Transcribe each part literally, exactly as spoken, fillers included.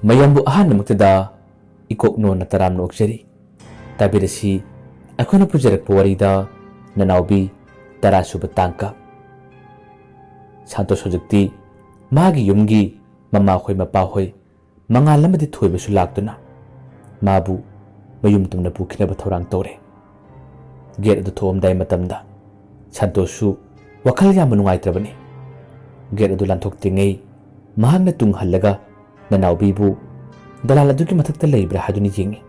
ꯃꯌꯥꯝꯕꯨ ꯑꯍꯥꯟꯕꯃꯛꯇꯗ ꯏꯀꯣꯛꯅꯣꯅ ꯇꯔꯥꯝꯅ ꯑꯣꯛꯆꯔꯤ꯫ ꯇꯥꯕꯤꯔꯁꯤ ꯑꯩꯈꯣꯏꯅ ꯄꯨꯖꯔꯛꯄ ꯋꯥꯔꯤꯗ ꯅꯅꯥꯎꯕꯤ ꯇꯔꯥ ꯁꯨꯕ ꯇꯥꯡꯀꯛ꯫ ꯁꯥꯟꯇꯣꯁ ꯍꯧꯖꯤꯛꯇꯤ ꯃꯥꯒꯤ ꯌꯨꯝꯒꯤ ꯃꯃꯥꯍꯣꯏ ꯃꯄꯥꯍꯣꯏ ꯃꯉꯥꯜ ꯑꯃꯗꯤ ꯊꯣꯏꯕꯁꯨ ꯂꯥꯛꯇꯨꯅ ꯃꯥꯕꯨ ꯃꯌꯨꯝ ꯇꯝꯅ ꯄꯨꯈꯤꯅꯕ ꯊꯧꯔꯥꯡ ꯇꯧꯔꯦ꯫ ꯒꯦꯠ ꯑꯗꯨ ꯊꯣꯛꯑꯝꯗꯥꯏ ꯃꯇꯝꯗ ꯁꯥꯟꯇꯣꯁꯁꯨ ꯋꯥꯈꯜ ꯌꯥꯝꯅ ꯅꯨꯡꯉꯥꯏꯇ꯭ꯔꯕꯅꯤ꯫ ꯒꯦꯠ ꯑꯗꯨ ꯂꯥꯟꯊꯣꯛꯇ꯭ꯔꯤꯉꯩ ꯃꯍꯥꯛꯅ ꯇꯨꯡ ꯍꯜꯂꯒ ꯅꯅꯥꯎꯕꯤꯕꯨ ꯗꯂꯥꯜ ꯑꯗꯨꯒꯤ ꯃꯊꯛꯇ ꯂꯩꯕ꯭ꯔꯥ ꯍꯥꯏꯗꯨꯅ ꯌꯦꯡꯉꯤ꯫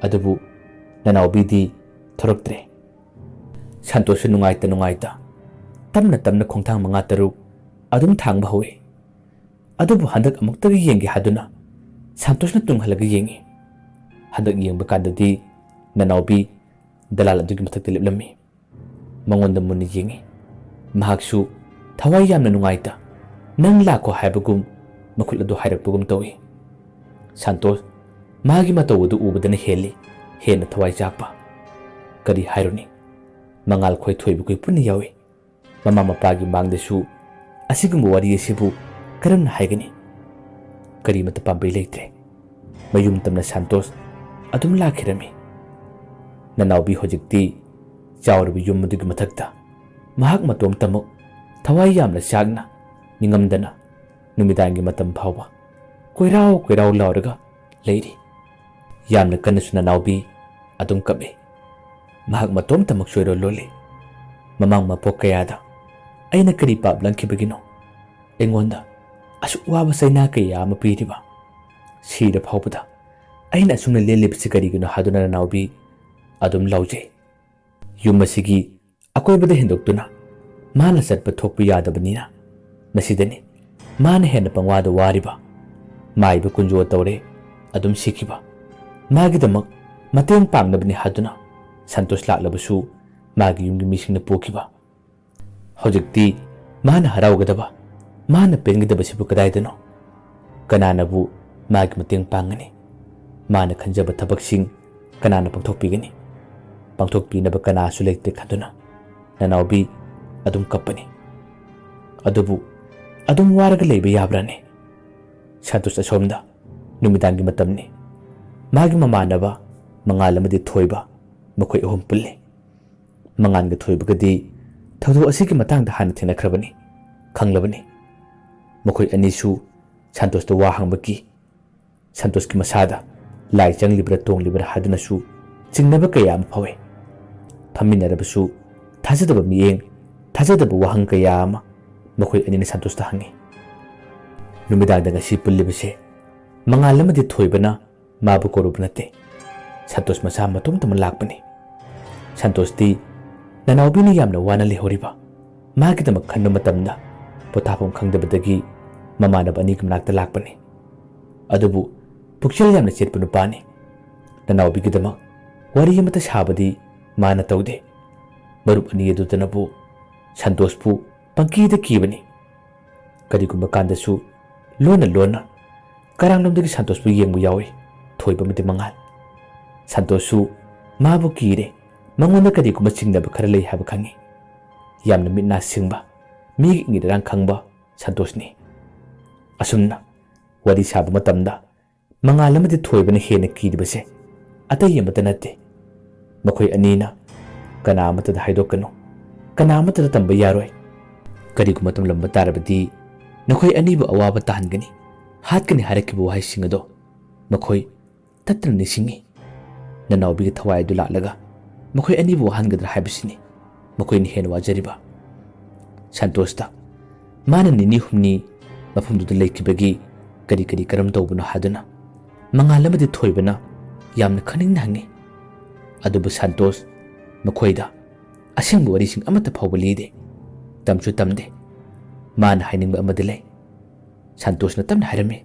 ꯑꯗꯨꯕꯨ ꯅꯅꯥꯎꯕꯤꯗꯤ ꯊꯣꯔꯛꯇ꯭ꯔꯦ꯫ ꯁꯥꯟꯇꯣꯁꯁꯨ ꯅꯨꯡꯉꯥꯏꯇ ꯅꯨꯡꯉꯥꯏꯇ ꯇꯞꯅ ꯇꯞꯅ ꯈꯣꯡꯊꯥꯡ ꯃꯉꯥ ꯇꯔꯨꯛ ꯑꯗꯨꯝ ꯊꯥꯡꯕ ꯍꯧꯏ꯫ ꯑꯗꯨꯕꯨ ꯍꯟꯗꯛ ꯑꯃꯨꯛꯇꯒ ꯌꯦꯡꯒꯦ ꯍꯥꯏꯗꯨꯅ ꯁꯥꯟꯇꯣꯁꯅ ꯇꯨꯡ ꯍꯜꯂꯒ ꯌꯦꯡꯉꯤ꯫ ꯍꯟꯗꯛ ꯌꯦꯡꯕ ꯀꯥꯟꯗꯗꯤ ꯅꯅꯥꯎꯕꯤ ꯗꯂꯥꯜ ꯑꯗꯨꯒꯤ ꯃꯊꯛꯇ ꯂꯦꯞꯂꯝꯃꯤ꯫ ꯃꯉꯣꯟꯗ ꯃꯨꯟꯅ ꯌꯦꯡꯉꯤ꯫ ꯃꯍꯥꯛꯁꯨ ꯊꯋꯥꯏ ꯌꯥꯝꯅ ꯅꯨꯡꯉꯥꯏꯇ "ꯅꯪ ꯂꯥꯛꯈꯣ" ꯍꯥꯏꯕꯒꯨꯝ ꯃꯈꯨꯠ ꯑꯗꯨ ꯍꯥꯏꯔꯛꯄꯒꯨꯝ ꯇꯧꯏ꯫ ꯁꯥꯟꯇꯣꯁ ꯃꯥꯒꯤ ꯃꯇꯧ ꯑꯗꯨ ꯎꯕꯗꯅ ꯍꯦꯜꯂꯤ ꯍꯦꯟꯅ ꯊꯋꯥꯏ ꯆꯥꯛꯄ꯫ ꯀꯔꯤ ꯍꯥꯏꯔꯨꯅꯤ? ꯃꯉꯥꯜ ꯈꯣꯏ ꯊꯣꯏꯕ ꯈꯣꯏ ꯄꯨꯟꯅ ꯌꯥꯎꯏ꯫ ꯃꯃꯥ ꯃꯄꯥꯒꯤ ꯃꯥꯡꯗꯁꯨ ꯑꯁꯤꯒꯨꯝꯕ ꯋꯥꯔꯤ ꯑꯁꯤꯕꯨ ꯀꯔꯝꯅ ꯍꯥꯏꯒꯅꯤ? ꯀꯔꯤꯃꯠꯇ ꯄꯥꯝꯕꯩ ꯂꯩꯇ꯭ꯔꯦ꯫ ꯃꯌꯨꯝ ꯇꯝꯅ ꯁꯥꯟꯇꯣꯁ ꯑꯗꯨꯝ ꯂꯥꯛꯈꯤꯔꯝꯃꯤ꯫ ꯅꯅꯥꯎꯕꯤ ꯍꯧꯖꯤꯛꯇꯤ ꯆꯥꯎꯔꯕ ꯌꯨꯝ ꯑꯗꯨꯒꯤ ꯃꯊꯛꯇ ꯃꯍꯥꯛ ꯃꯇꯣꯝꯇꯃꯛ ꯊꯋꯥꯏ ꯌꯥꯝꯅ ꯆꯥꯛꯅ ꯅꯤꯡꯉꯝꯗꯅ ꯅꯨꯃꯤꯗꯥꯡꯒꯤ ꯃꯇꯝ ꯐꯥꯎꯕ ꯀꯣꯏꯔꯥꯎ ꯀꯣꯏꯔꯥꯎ ꯂꯥꯎꯔꯒ ꯂꯩꯔꯤ꯫ ꯌꯥꯝꯅ ꯀꯟꯅꯁꯨ ꯅꯅꯥꯎꯕꯤ ꯑꯗꯨꯝ ꯀꯞꯏ꯫ ꯃꯍꯥꯛ ꯃꯇꯣꯝꯇꯃꯛ ꯆꯣꯏꯔꯣꯜ ꯂꯣꯜꯂꯤ꯫ ꯃꯃꯥꯡ ꯃꯄꯣꯛ ꯀꯌꯥꯗ ꯑꯩꯅ ꯀꯔꯤ ꯄꯥꯞ ꯂꯪꯈꯤꯕꯒꯤꯅꯣ ꯑꯩꯉꯣꯟꯗ ꯑꯁꯨꯛ ꯋꯥꯕ ꯆꯩꯅꯥ ꯀꯌꯥ ꯑꯃ ꯄꯤꯔꯤꯕ? ꯁꯤꯔ ꯐꯥꯎꯕꯗ ꯑꯩꯅ ꯑꯁꯨꯝꯅ ꯂꯦꯜꯂꯤꯕꯁꯤ ꯀꯔꯤꯒꯤꯅꯣ ꯍꯥꯏꯗꯨꯅ ꯅꯅꯥꯎꯕꯤ ꯑꯗꯨꯝ ꯂꯥꯎꯖꯩ꯫ ꯌꯨꯝ ꯑꯁꯤꯒꯤ ꯑꯀꯣꯏꯕꯗ ꯍꯦꯟꯗꯣꯛꯇꯨꯅ ꯃꯥꯅ ꯆꯠꯄ ꯊꯣꯛꯄ ꯌꯥꯗꯕꯅꯤꯅ ꯃꯁꯤꯗꯅꯤ ꯃꯥꯅ ꯍꯦꯟꯅ ꯄꯪꯋꯥꯗ ꯋꯥꯔꯤꯕ꯫ ꯃꯥꯏꯕ ꯀꯨꯟꯖꯣ ꯇꯧꯔꯦ, ꯑꯗꯨꯝ ꯁꯤꯈꯤꯕ꯫ ꯃꯥꯒꯤꯗꯃꯛ ꯃꯇꯦꯡ ꯄꯥꯡꯅꯕꯅꯤ ꯍꯥꯏꯗꯨꯅ ꯁꯟꯇꯣꯁ ꯂꯥꯛꯂꯕꯁꯨ ꯃꯥꯒꯤ ꯌꯨꯝꯒꯤ ꯃꯤꯁꯤꯡꯅ ꯄꯨꯈꯤꯕ꯫ ꯍꯧꯖꯤꯛꯇꯤ ꯃꯥꯅ ꯍꯔꯥꯎꯒꯗꯕ, ꯃꯥꯅ ꯄꯦꯟꯒꯗꯕꯁꯤꯕꯨ ꯀꯗꯥꯏꯗꯅꯣ? ꯀꯅꯥꯅꯕꯨ ꯃꯥꯒꯤ ꯃꯇꯦꯡ ꯄꯥꯡꯒꯅꯤ? ꯃꯥꯅ ꯈꯟꯖꯕ ꯊꯕꯛꯁꯤꯡ ꯀꯅꯥꯅ ꯄꯥꯡꯊꯣꯛꯄꯤꯒꯅꯤ? ꯄꯥꯡꯊꯣꯛꯄꯤꯅꯕ ꯀꯅꯥꯁꯨ ꯂꯩꯇꯦ ꯈꯟꯗꯨꯅ ꯅꯅꯥꯎꯕꯤ ꯑꯗꯨꯝ ꯀꯞꯄꯅꯤ꯫ ꯑꯗꯨꯕꯨ ꯑꯗꯨꯝ ꯋꯥꯔꯒ ꯂꯩꯕ ꯌꯥꯕ꯭ꯔꯥꯅꯦ? ꯁꯟꯇꯣꯁ ꯑꯁꯣꯝꯗ ꯅꯨꯃꯤꯗꯥꯡꯒꯤ ꯃꯇꯝꯅꯤ꯫ ꯃꯥꯒꯤ ꯃꯃꯥꯟꯅꯕ ꯃꯉꯥꯜ ꯑꯃꯗꯤ ꯊꯣꯏꯕ, ꯃꯈꯣꯏ ꯑꯍꯨꯝ ꯄꯨꯜꯂꯤ꯫ ꯃꯉꯥꯜꯒ ꯊꯣꯏꯕꯒꯗꯤ ꯊꯧꯗꯣꯛ ꯑꯁꯤꯒꯤ ꯃꯇꯥꯡꯗ ꯍꯥꯟꯅ ꯊꯦꯡꯅꯈ꯭ꯔꯕꯅꯤ, ꯈꯪꯂꯕꯅꯤ꯫ ꯃꯈꯣꯏ ꯑꯅꯤꯁꯨ ꯁꯟꯇꯣꯁꯇ ꯋꯥ ꯍꯪꯕ ꯀꯤ꯫ ꯁꯟꯇꯣꯁꯀꯤ ꯃꯁꯥꯗ ꯂꯥꯏ ꯆꯪꯂꯤꯕ꯭ꯔꯥ ꯇꯣꯡꯂꯤꯕ꯭ꯔꯥ ꯍꯥꯏꯗꯨꯅꯁꯨ ꯆꯤꯡꯅꯕ ꯀꯌꯥ ꯑꯃ ꯐꯥꯎꯏ꯫ ꯐꯝꯃꯤꯟꯅꯔꯕꯁꯨ ꯊꯥꯖꯗꯕ ꯃꯤꯠꯌꯦꯡ, ꯊꯥꯖꯗꯕ ꯋꯥꯍꯪ ꯀꯌꯥ ꯑꯃ ꯃꯈꯣꯏ ꯑꯅꯤꯅ ꯁꯟꯇꯣꯁꯇ ꯍꯪꯉꯤ꯫ ꯅꯨꯃꯤꯗꯥꯡꯗ ꯉꯁꯤ ꯄꯨꯜꯂꯤꯕꯁꯦ ꯃꯉꯥꯜ ꯑꯃꯗꯤ ꯊꯣꯏꯕꯅ ꯃꯥꯕꯨ ꯀꯧꯔꯨꯕ ꯅꯠꯇꯦ꯫ ꯁꯟꯇꯣꯁ ꯃꯁꯥ ꯃꯇꯣꯝꯇꯃꯛ ꯂꯥꯛꯄꯅꯤ꯫ ꯁꯟꯇꯣꯁꯇꯤ ꯅꯅꯥꯎꯕꯤꯅ ꯌꯥꯝꯅ ꯋꯥꯅ ꯂꯩꯍꯧꯔꯤꯕ ꯃꯥꯒꯤꯗꯃꯛ ꯈꯟꯕ ꯃꯇꯝꯗ ꯄꯣꯊꯥꯐꯝ ꯈꯪꯗꯕꯗꯒꯤ ꯃꯃꯥꯟꯅꯕ ꯑꯅꯤꯒꯤ ꯃꯅꯥꯛꯇ ꯂꯥꯛꯄꯅꯤ꯫ ꯑꯗꯨꯕꯨ ꯄꯨꯛꯆꯦꯜ ꯌꯥꯝꯅ ꯆꯦꯠꯄ ꯅꯨꯄꯥꯅꯤ꯫ ꯅꯅꯥꯎꯕꯤꯒꯤꯗꯃꯛ ꯋꯥꯔꯤ ꯑꯃꯠꯇ ꯁꯥꯕꯗꯤ ꯃꯥꯅ ꯇꯧꯗꯦ꯫ ꯃꯔꯨꯞ ꯑꯅꯤ ꯑꯗꯨꯗꯅꯕꯨ ꯁꯟꯇꯣꯁꯄꯨ ꯄꯪꯀꯤꯗ ꯀꯤꯕꯅꯤ꯫ ꯀꯔꯤꯒꯨꯝꯕ ꯀꯥꯟꯗꯁꯨ ꯂꯣꯟꯅ ꯂꯣꯟꯅ ꯀꯔꯥꯡꯂꯣꯝꯗꯒꯤ ꯁꯟꯇꯣꯁꯄꯨ ꯌꯦꯡꯕ ꯌꯥꯎꯏ ꯊꯣꯏꯕ ꯑꯃꯗꯤ ꯃꯉꯥꯜ꯫ ꯁꯟꯇꯣꯁꯁꯨ ꯃꯥꯕꯨ ꯀꯤꯔꯦ, ꯃꯉꯣꯟꯗ ꯀꯔꯤꯒꯨꯝꯕ ꯆꯤꯡꯅꯕ ꯈꯔ ꯂꯩ ꯍꯥꯏꯕ ꯈꯪꯏ꯫ ꯌꯥꯝꯅ ꯃꯤꯠ ꯅꯥ ꯁꯤꯡꯕ, ꯃꯤꯒꯤ ꯏꯪꯒꯤꯠ ꯏꯔꯥꯡ ꯈꯪꯕ ꯁꯟꯇꯣꯁꯅꯤ꯫ ꯑꯁꯨꯝꯅ ꯋꯥꯔꯤ ꯁꯥꯕ ꯃꯇꯝꯗ ꯃꯉꯥꯜ ꯑꯃꯗꯤ ꯊꯣꯏꯕꯅ ꯍꯦꯟꯅ ꯀꯤꯔꯤꯕꯁꯦ ꯑꯇꯩ ꯑꯃꯠꯇ ꯅꯠꯇꯦ꯫ ꯃꯈꯣꯏ ꯑꯅꯤꯅ ꯀꯅꯥ ꯑꯃꯠꯇꯗ ꯍꯥꯏꯗꯣꯛꯀꯅꯨ, ꯀꯅꯥ ꯑꯃꯠꯇꯗ ꯇꯝꯕ ꯌꯥꯔꯣꯏ꯫ ꯀꯔꯤꯒꯨꯝꯕ ꯇꯝꯂꯝꯕ ꯇꯥꯔꯕꯗꯤ ꯅꯈꯣꯏ ꯑꯅꯤꯕꯨ ꯑꯋꯥꯕ ꯇꯥꯍꯟꯒꯅꯤ, ꯍꯥꯠꯀꯅꯤ ꯍꯥꯏꯔꯛꯈꯤꯕ ꯋꯥꯍꯩꯁꯤꯡ ꯑꯗꯣ ꯃꯈꯣꯏ ꯇꯠꯇꯅ ꯅꯤꯡꯁꯤꯡꯉꯤ꯫ ꯅꯅꯥꯎꯕꯤꯒꯤ ꯊꯋꯥꯏ ꯑꯗꯨ ꯂꯥꯠꯂꯒ ꯃꯈꯣꯏ ꯑꯅꯤꯕꯨ ꯋꯥꯍꯟꯒꯗ꯭ꯔꯥ ꯍꯥꯏꯕꯁꯤꯅꯤ ꯃꯈꯣꯏꯅ ꯍꯦꯟꯅ ꯋꯥꯖꯔꯤꯕ꯫ ꯁꯟꯇꯣꯁꯇ ꯃꯥꯅ ꯅꯤꯅꯤ ꯍꯨꯝꯅꯤ ꯃꯐꯝꯗꯨꯗ ꯂꯩꯈꯤꯕꯒꯤ ꯀꯔꯤ ꯀꯔꯤ ꯀꯔꯝ ꯇꯧꯕꯅꯣ ꯍꯥꯏꯗꯨꯅ ꯃꯉꯥꯜ ꯑꯃꯗꯤ ꯊꯣꯏꯕꯅ ꯌꯥꯝꯅ ꯈꯪꯅꯤꯡꯅ ꯍꯪꯉꯤ꯫ ꯑꯗꯨꯕꯨ ꯁꯟꯇꯣꯁ ꯃꯈꯣꯏꯗ ꯑꯁꯦꯡꯕ ꯋꯥꯔꯤꯁꯤꯡ ꯑꯃꯠꯇ ꯐꯥꯎꯕ ꯂꯤꯗꯦ, ꯇꯝꯁꯨ ꯇꯝꯗꯦ꯫ ꯃꯥꯅ ꯍꯥꯏꯅꯤꯡꯕ ꯑꯃꯗꯤ ꯂꯩ꯫ ꯁꯟꯇꯣꯁꯅ ꯇꯞꯅ ꯍꯥꯏꯔꯝꯃꯤ,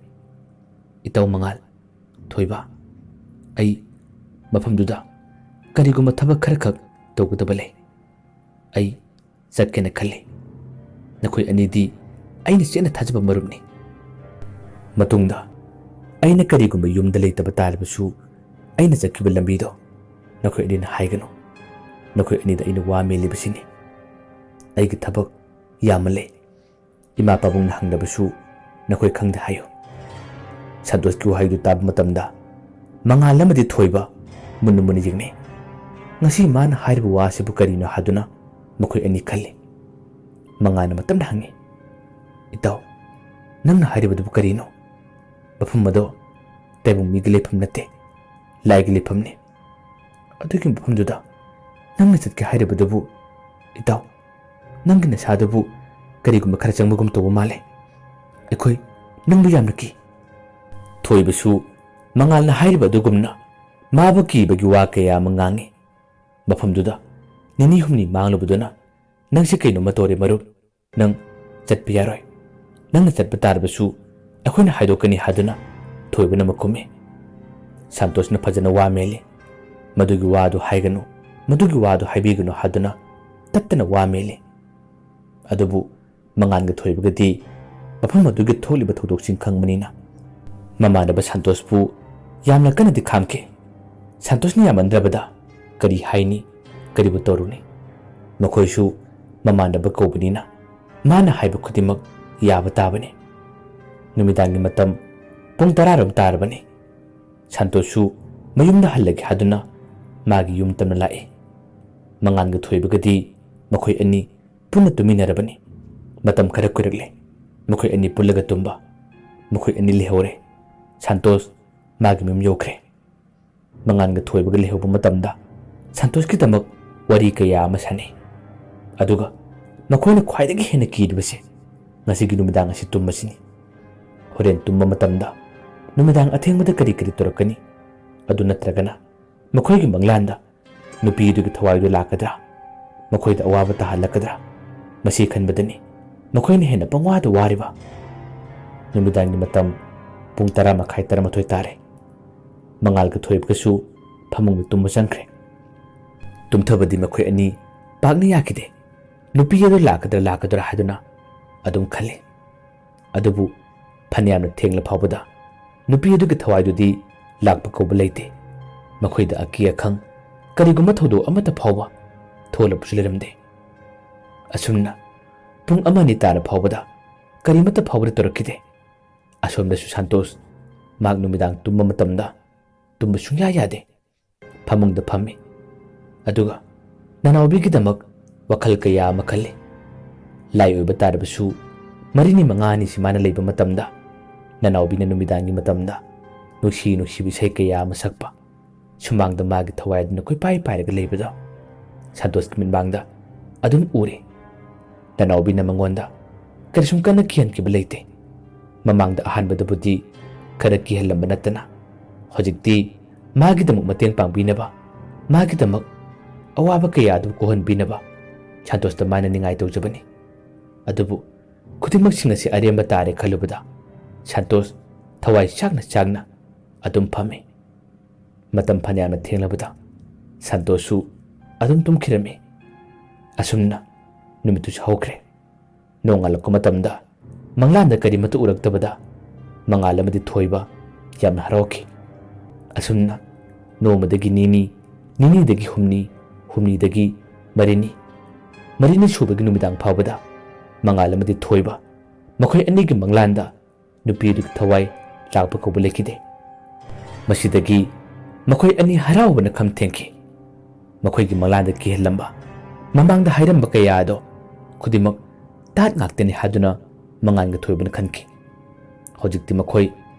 "ꯏꯇꯥꯎ ꯃꯉꯥꯜ, ꯊꯣꯏꯕ, ꯑꯩ ꯃꯐꯝꯗꯨꯗ ꯀꯔꯤꯒꯨꯝꯕ ꯊꯕꯛ ꯈꯔꯈꯛ ꯇꯧꯒꯗꯕ ꯂꯩ꯫ ꯑꯩ ꯆꯠꯀꯦꯅ ꯈꯜꯂꯤ꯫ ꯅꯈꯣꯏ ꯑꯅꯤꯗꯤ ꯑꯩꯅ ꯆꯦꯠꯅ ꯊꯥꯖꯕ ꯃꯔꯨꯞꯅꯤ꯫ ꯃꯇꯨꯡꯗ ꯑꯩꯅ ꯀꯔꯤꯒꯨꯝꯕ ꯌꯨꯝꯗ ꯂꯩꯇꯕ ꯇꯥꯔꯕꯁꯨ ꯑꯩꯅ ꯆꯠꯈꯤꯕ ꯂꯝꯕꯤꯗꯣ ꯅꯈꯣꯏ ꯑꯅꯤꯅ ꯍꯥꯏꯒꯅꯨ꯫ ꯅꯈꯣꯏ ꯑꯅꯤꯗ ꯑꯩꯅ ꯋꯥ ꯃꯦꯜꯂꯤꯕꯁꯤꯅꯤ꯫ ꯑꯩꯒꯤ ꯊꯕꯛ ꯌꯥꯝꯃꯜꯂꯦ꯫ ꯏꯃꯥ ꯄꯥꯕꯨꯡꯅ ꯍꯪꯂꯕꯁꯨ ꯅꯈꯣꯏ ꯈꯪꯗꯦ ꯍꯥꯏꯌꯨ"꯫ ꯁꯟꯇꯣꯁꯀꯤ ꯋꯥꯍꯩꯗꯨ ꯇꯥꯕ ꯃꯇꯝꯗ ꯃꯉꯥꯜ ꯑꯃꯗꯤ ꯊꯣꯏꯕ ꯃꯨꯟꯅ ꯃꯨꯟꯅ ꯌꯦꯡꯅꯩ꯫ ꯉꯁꯤ ꯃꯥꯅ ꯍꯥꯏꯔꯤꯕ ꯋꯥꯁꯤꯕꯨ ꯀꯔꯤꯅꯣ ꯍꯥꯏꯗꯨꯅ ꯃꯈꯣꯏ ꯑꯅꯤ ꯈꯜꯂꯤ꯫ ꯃꯉꯥꯜꯅ ꯃꯇꯝꯗ ꯍꯪꯉꯤ, "ꯏꯇꯥꯎ, ꯅꯪꯅ ꯍꯥꯏꯔꯤꯕꯗꯨꯕꯨ ꯀꯔꯤꯅꯣ? ꯃꯐꯝ ꯑꯗꯣ ꯇꯥꯏꯕꯪ ꯃꯤꯒꯤ ꯂꯩꯐꯝ ꯅꯠꯇꯦ, ꯂꯥꯏꯒꯤ ꯂꯩꯐꯝꯅꯤ꯫ ꯑꯗꯨꯒꯤ ꯃꯐꯝꯗꯨꯗ ꯅꯪꯅ ꯆꯠꯀꯦ ꯍꯥꯏꯔꯤꯕꯗꯨꯕꯨ, ꯏꯇꯥꯎ, ꯅꯪꯒꯤ ꯅꯁꯥꯗꯨꯕꯨ ꯀꯔꯤꯒꯨꯝꯕ ꯈꯔ ꯆꯪꯕꯒꯨꯝ ꯇꯧꯕ ꯃꯥꯜꯂꯦ꯫ ꯑꯩꯈꯣꯏ ꯅꯪꯕꯨ ꯌꯥꯝꯅ ꯀꯤ꯫" ꯊꯣꯏꯕꯁꯨ ꯃꯉꯥꯜꯅ ꯍꯥꯏꯔꯤꯕ ꯑꯗꯨꯒꯨꯝꯅ ꯃꯥꯕꯨ ꯀꯤꯕꯒꯤ ꯋꯥ ꯀꯌꯥ ꯑꯃ ꯉꯥꯡꯉꯤ꯫ ꯃꯐꯝꯗꯨꯗ ꯅꯤꯅꯤ ꯍꯨꯝꯅꯤ ꯃꯥꯡꯂꯨꯕꯗꯨꯅ, "ꯅꯪꯁꯦ ꯀꯩꯅꯣꯝꯃ ꯇꯧꯔꯦ ꯃꯔꯨꯞ, ꯅꯪ ꯆꯠꯄ ꯌꯥꯔꯣꯏ꯫ ꯅꯪꯅ ꯆꯠꯄ ꯇꯥꯔꯕꯁꯨ ꯑꯩꯈꯣꯏꯅ ꯍꯥꯏꯗꯣꯛꯀꯅꯤ" ꯍꯥꯏꯗꯨꯅ ꯊꯣꯏꯕꯅ ꯃꯈꯨꯝꯃꯤ꯫ ꯁꯥꯟꯇꯣꯁꯅ ꯐꯖꯅ ꯋꯥ ꯃꯦꯜꯂꯤ꯫ ꯃꯗꯨꯒꯤ ꯋꯥꯗꯨ ꯍꯥꯏꯒꯅꯨ, ꯃꯗꯨꯒꯤ ꯋꯥꯗꯨ ꯍꯥꯏꯕꯤꯒꯅꯨ ꯍꯥꯏꯗꯨꯅ ꯇꯠꯇꯅ ꯋꯥ ꯃꯦꯜꯂꯤ꯫ ꯑꯗꯨꯕꯨ ꯃꯉꯥꯜꯒ ꯊꯣꯏꯕꯒꯗꯤ ꯃꯐꯝ ꯑꯗꯨꯒꯤ ꯊꯣꯛꯂꯤꯕ ꯊꯧꯗꯣꯛꯁꯤꯡ ꯈꯪꯕꯅꯤꯅ, ꯃꯃꯥꯟꯅꯕ ꯁꯥꯟꯇꯣꯁꯄꯨ ꯌꯥꯝꯅ ꯀꯟꯅꯗꯤ ꯈꯥꯝꯈꯤ꯫ ꯁꯥꯟꯇꯣꯁꯅ ꯌꯥꯝꯃꯟꯗ꯭ꯔꯕꯗ ꯀꯔꯤ ꯍꯥꯏꯅꯤ, ꯀꯔꯤꯕꯨ ꯇꯧꯔꯨꯅꯤ? ꯃꯈꯣꯏꯁꯨ ꯃꯃꯥꯟꯅꯕ ꯀꯧꯕꯅꯤꯅ ꯃꯥꯅ ꯍꯥꯏꯕ ꯈꯨꯗꯤꯡꯃꯛ ꯌꯥꯕ ꯇꯥꯕꯅꯤ꯫ ꯅꯨꯃꯤꯗꯥꯡꯒꯤ ꯃꯇꯝ ꯄꯨꯡ ꯇꯔꯥꯔꯣꯝ ꯇꯥꯔꯕꯅꯤ꯫ ꯁꯥꯟꯇꯣꯁꯁꯨ ꯃꯌꯨꯝꯗ ꯍꯜꯂꯒꯦ ꯍꯥꯏꯗꯨꯅ ꯃꯥꯒꯤ ꯌꯨꯝ ꯇꯝꯅ ꯂꯥꯛꯏ꯫ ꯃꯉꯥꯜꯒ ꯊꯣꯏꯕꯒꯗꯤ ꯃꯈꯣꯏ ꯑꯅꯤ ꯄꯨꯟꯅ ꯇꯨꯃꯤꯟꯅꯔꯕꯅꯤ꯫ ꯃꯇꯝ ꯈꯔ ꯀꯨꯏꯔꯛꯂꯦ꯫ ꯃꯈꯣꯏ ꯑꯅꯤ ꯄꯨꯜꯂꯒ ꯇꯨꯝꯕ꯫ ꯃꯈꯣꯏ ꯑꯅꯤ ꯂꯩꯍꯧꯔꯦ꯫ ꯁꯥꯟꯇꯣꯁ ꯃꯥꯒꯤ ꯃꯌꯨꯝ ꯌꯧꯈ꯭ꯔꯦ꯫ ꯃꯉꯥꯜꯒ ꯊꯣꯏꯕꯒ ꯂꯩꯍꯧꯕ ꯃꯇꯝꯗ ꯁꯥꯟꯇꯣꯁꯀꯤꯗꯃꯛ ꯋꯥꯔꯤ ꯀꯌꯥ ꯑꯃ ꯁꯥꯟꯅꯩ꯫ ꯑꯗꯨꯒ ꯃꯈꯣꯏꯅ ꯈ꯭ꯋꯥꯏꯗꯒꯤ ꯍꯦꯟꯅ ꯀꯤꯔꯤꯕꯁꯦ ꯉꯁꯤꯒꯤ ꯅꯨꯃꯤꯗꯥꯡ ꯑꯁꯤ ꯇꯨꯝꯕꯁꯤꯅꯤ꯫ ꯍꯣꯔꯦꯟ ꯇꯨꯝꯕ ꯃꯇꯝꯗ ꯅꯨꯃꯤꯗꯥꯡ ꯑꯊꯦꯡꯕꯗ ꯀꯔꯤ ꯀꯔꯤ ꯇꯧꯔꯛꯀꯅꯤ? ꯑꯗꯨ ꯅꯠꯇ꯭ꯔꯒꯅ ꯃꯈꯣꯏꯒꯤ ꯃꯪꯂꯥꯟꯗ ꯅꯨꯄꯤ ꯑꯗꯨꯒꯤ ꯊꯋꯥꯏꯗꯨ ꯂꯥꯛꯀꯗ꯭ꯔꯥ? ꯃꯈꯣꯏꯗ ꯑꯋꯥꯕ ꯇꯥꯍꯜꯂꯛꯀꯗ꯭ꯔꯥ? ꯃꯁꯤ ꯈꯟꯕꯗꯅꯤ ꯃꯈꯣꯏꯅ ꯍꯦꯟꯅ ꯄꯪꯋꯥꯗ ꯋꯥꯔꯤꯕ꯫ ꯅꯨꯃꯤꯗꯥꯡꯒꯤ ꯃꯇꯝ ꯄꯨꯡ ꯇꯔꯥ ꯃꯈꯥꯏ, ꯇꯔꯥꯃꯥꯊꯣꯏ ꯇꯥꯔꯦ꯫ ꯃꯉꯥꯜꯒ ꯊꯣꯏꯕꯒꯁꯨ ꯐꯃꯨꯡꯗ ꯇꯨꯝꯕ ꯆꯪꯈ꯭ꯔꯦ꯫ ꯇꯨꯝꯊꯕꯗꯤ ꯃꯈꯣꯏ ꯑꯅꯤ ꯄꯥꯛꯅ ꯌꯥꯈꯤꯗꯦ꯫ ꯅꯨꯄꯤ ꯑꯗꯨ ꯂꯥꯛꯀꯗ꯭ꯔꯥ ꯂꯥꯛꯀꯗ꯭ꯔꯥ ꯍꯥꯏꯗꯨꯅ ꯑꯗꯨꯝ ꯈꯜꯂꯤ꯫ ꯑꯗꯨꯕꯨ ꯐꯅꯌꯥꯝꯅ ꯊꯦꯡꯂ ꯐꯥꯎꯕꯗ ꯅꯨꯄꯤ ꯑꯗꯨꯒꯤ ꯊꯋꯥꯏꯗꯨꯗꯤ ꯂꯥꯛꯄ ꯀꯧꯕ ꯂꯩꯇꯦ꯫ ꯃꯈꯣꯏꯗ ꯑꯀꯤ ꯑꯈꯪ ꯀꯔꯤꯒꯨꯝꯕ ꯊꯧꯗꯣꯛ ꯑꯃꯠꯇ ꯐꯥꯎꯕ ꯊꯣꯛꯂꯛꯄꯁꯨ ꯂꯩꯔꯝꯗꯦ꯫ ꯑꯁꯨꯝꯅ ꯄꯨꯡ ꯑꯃ ꯑꯅꯤ ꯇꯥꯔ ꯐꯥꯎꯕꯗ ꯀꯔꯤꯃꯠꯇ ꯐꯥꯎꯕꯗ ꯇꯧꯔꯛꯈꯤꯗꯦ꯫ ꯑꯁꯣꯝꯗꯁꯨ ꯁꯥꯟꯇꯣꯁ ꯃꯍꯥꯛ ꯅꯨꯃꯤꯗꯥꯡ ꯇꯨꯝꯕ ꯃꯇꯝꯗ ꯇꯨꯝꯕ ꯁꯨꯡꯌꯥ ꯌꯥꯗꯦ꯫ ꯐꯃꯨꯡꯗ ꯐꯝꯃꯤ꯫ ꯑꯗꯨꯒ ꯅꯅꯥꯎꯕꯤꯒꯤꯗꯃꯛ ꯋꯥꯈꯜ ꯀꯌꯥ ꯑꯃ ꯈꯜꯂꯤ꯫ ꯂꯥꯏ ꯑꯣꯏꯕ ꯇꯥꯔꯕꯁꯨ ꯃꯔꯤꯅꯤ ꯃꯉꯥꯅꯤꯁꯤ ꯃꯥꯅ ꯂꯩꯕ ꯃꯇꯝꯗ ꯅꯅꯥꯎꯕꯤꯅ ꯅꯨꯃꯤꯗꯥꯡꯒꯤ ꯃꯇꯝꯗ ꯅꯨꯡꯁꯤ ꯅꯨꯡꯁꯤꯕ ꯏꯁꯩ ꯀꯌꯥ ꯑꯃ ꯁꯛꯄ, ꯁꯨꯃꯥꯡꯗ ꯃꯥꯒꯤ ꯊꯋꯥꯏ ꯑꯗꯨꯅ ꯀꯣꯏꯄꯥꯏ ꯄꯥꯏꯔꯒ ꯂꯩꯕꯗꯣ ꯁꯟꯇꯣꯁꯀꯤ ꯃꯤꯠꯃꯥꯡꯗ ꯑꯗꯨꯝ ꯎꯔꯦ꯫ ꯅꯅꯥꯎꯕꯤꯅ ꯃꯉꯣꯟꯗ ꯀꯔꯤꯁꯨꯝ ꯀꯟꯅ ꯀꯤꯍꯟꯈꯤꯕ ꯂꯩꯇꯦ꯫ ꯃꯃꯥꯡꯗ ꯑꯍꯥꯟꯕꯗꯕꯨꯗꯤ ꯈꯔ ꯀꯤꯍꯜꯂꯝꯕ ꯅꯠꯇꯅ ꯍꯧꯖꯤꯛꯇꯤ ꯃꯥꯒꯤꯗꯃꯛ ꯃꯇꯦꯡ ꯄꯥꯡꯕꯤꯅꯕ, ꯃꯥꯒꯤꯗꯃꯛ ꯑꯋꯥꯕ ꯀꯌꯥ ꯑꯗꯨ ꯀꯣꯛꯍꯟꯕꯤꯅꯕ ꯁꯟꯇꯣꯁꯇ ꯃꯥꯅ ꯅꯤꯡꯉꯥꯏ ꯇꯧꯖꯕꯅꯤ꯫ ꯑꯗꯨꯕꯨ ꯈꯨꯗꯤꯡꯃꯛꯁꯤꯡ ꯑꯁꯤ ꯑꯔꯦꯝꯕ ꯇꯥꯔꯦ ꯈꯜꯂꯨꯕꯗ ꯁꯟꯇꯣꯁ ꯊꯋꯥꯏ ꯆꯥꯛꯅ ꯆꯥꯛꯅ ꯑꯗꯨꯝ ꯐꯝꯃꯤ꯫ ꯃꯇꯝ ꯐꯅꯌꯥꯝꯅ ꯊꯦꯡꯂꯕꯗ ꯁꯟꯇꯣꯁꯁꯨ ꯑꯗꯨꯝ ꯇꯨꯝꯈꯤꯔꯝꯃꯤ꯫ ꯑꯁꯨꯝꯅ ꯅꯨꯃꯤꯠꯇꯨꯁꯨ ꯍꯧꯈ꯭ꯔꯦ꯫ ꯅꯣꯡꯉꯥꯜꯂꯛꯄ ꯃꯇꯝꯗ ꯃꯪꯂꯥꯟꯗ ꯀꯔꯤꯃꯠꯇ ꯎꯔꯛꯇꯕꯗ ꯃꯉꯥꯜ ꯑꯃꯗꯤ ꯊꯣꯏꯕ ꯌꯥꯝꯅ ꯍꯔꯥꯎꯈꯤ꯫ ꯑꯁꯨꯝꯅ ꯅꯣꯡꯃꯗꯒꯤ ꯅꯤꯅꯤ, ꯅꯤꯅꯤꯗꯒꯤ ꯍꯨꯝꯅꯤ, ꯍꯨꯝꯅꯤꯗꯒꯤ ꯃꯔꯤꯅꯤ, ꯃꯔꯤꯅꯤ ꯁꯨꯕꯒꯤ ꯅꯨꯃꯤꯗꯥꯡ ꯐꯥꯎꯕꯗ ꯃꯉꯥꯜ ꯑꯃꯗꯤ ꯊꯣꯏꯕ ꯃꯈꯣꯏ ꯑꯅꯤꯒꯤ ꯃꯪꯂꯥꯟꯗ ꯅꯨꯄꯤ ꯑꯗꯨꯒꯤ ꯊꯋꯥꯏ ꯂꯥꯛꯄ ꯀꯧꯕ ꯂꯩꯈꯤꯗꯦ꯫ ꯃꯁꯤꯗꯒꯤ ꯃꯈꯣꯏ ꯑꯅꯤ ꯍꯔꯥꯎꯕꯅ ꯈꯝ ꯊꯦꯡꯈꯤ꯫ ꯃꯈꯣꯏꯒꯤ ꯃꯪꯂꯥꯟꯗ ꯀꯤꯍꯜꯂꯝꯕ, ꯃꯃꯥꯡꯗ ꯍꯥꯏꯔꯝꯕ ꯀꯌꯥ ꯑꯗꯣ ꯈꯨꯗꯤꯡꯃꯛ ꯇꯥꯠ ꯉꯥꯛꯇꯅꯤ ꯍꯥꯏꯗꯨꯅ ꯃꯉꯥꯜꯒ ꯊꯣꯏꯕꯅ ꯈꯟꯈꯤ꯫ ꯍꯧꯖꯤꯛꯇꯤ ꯃꯈꯣꯏ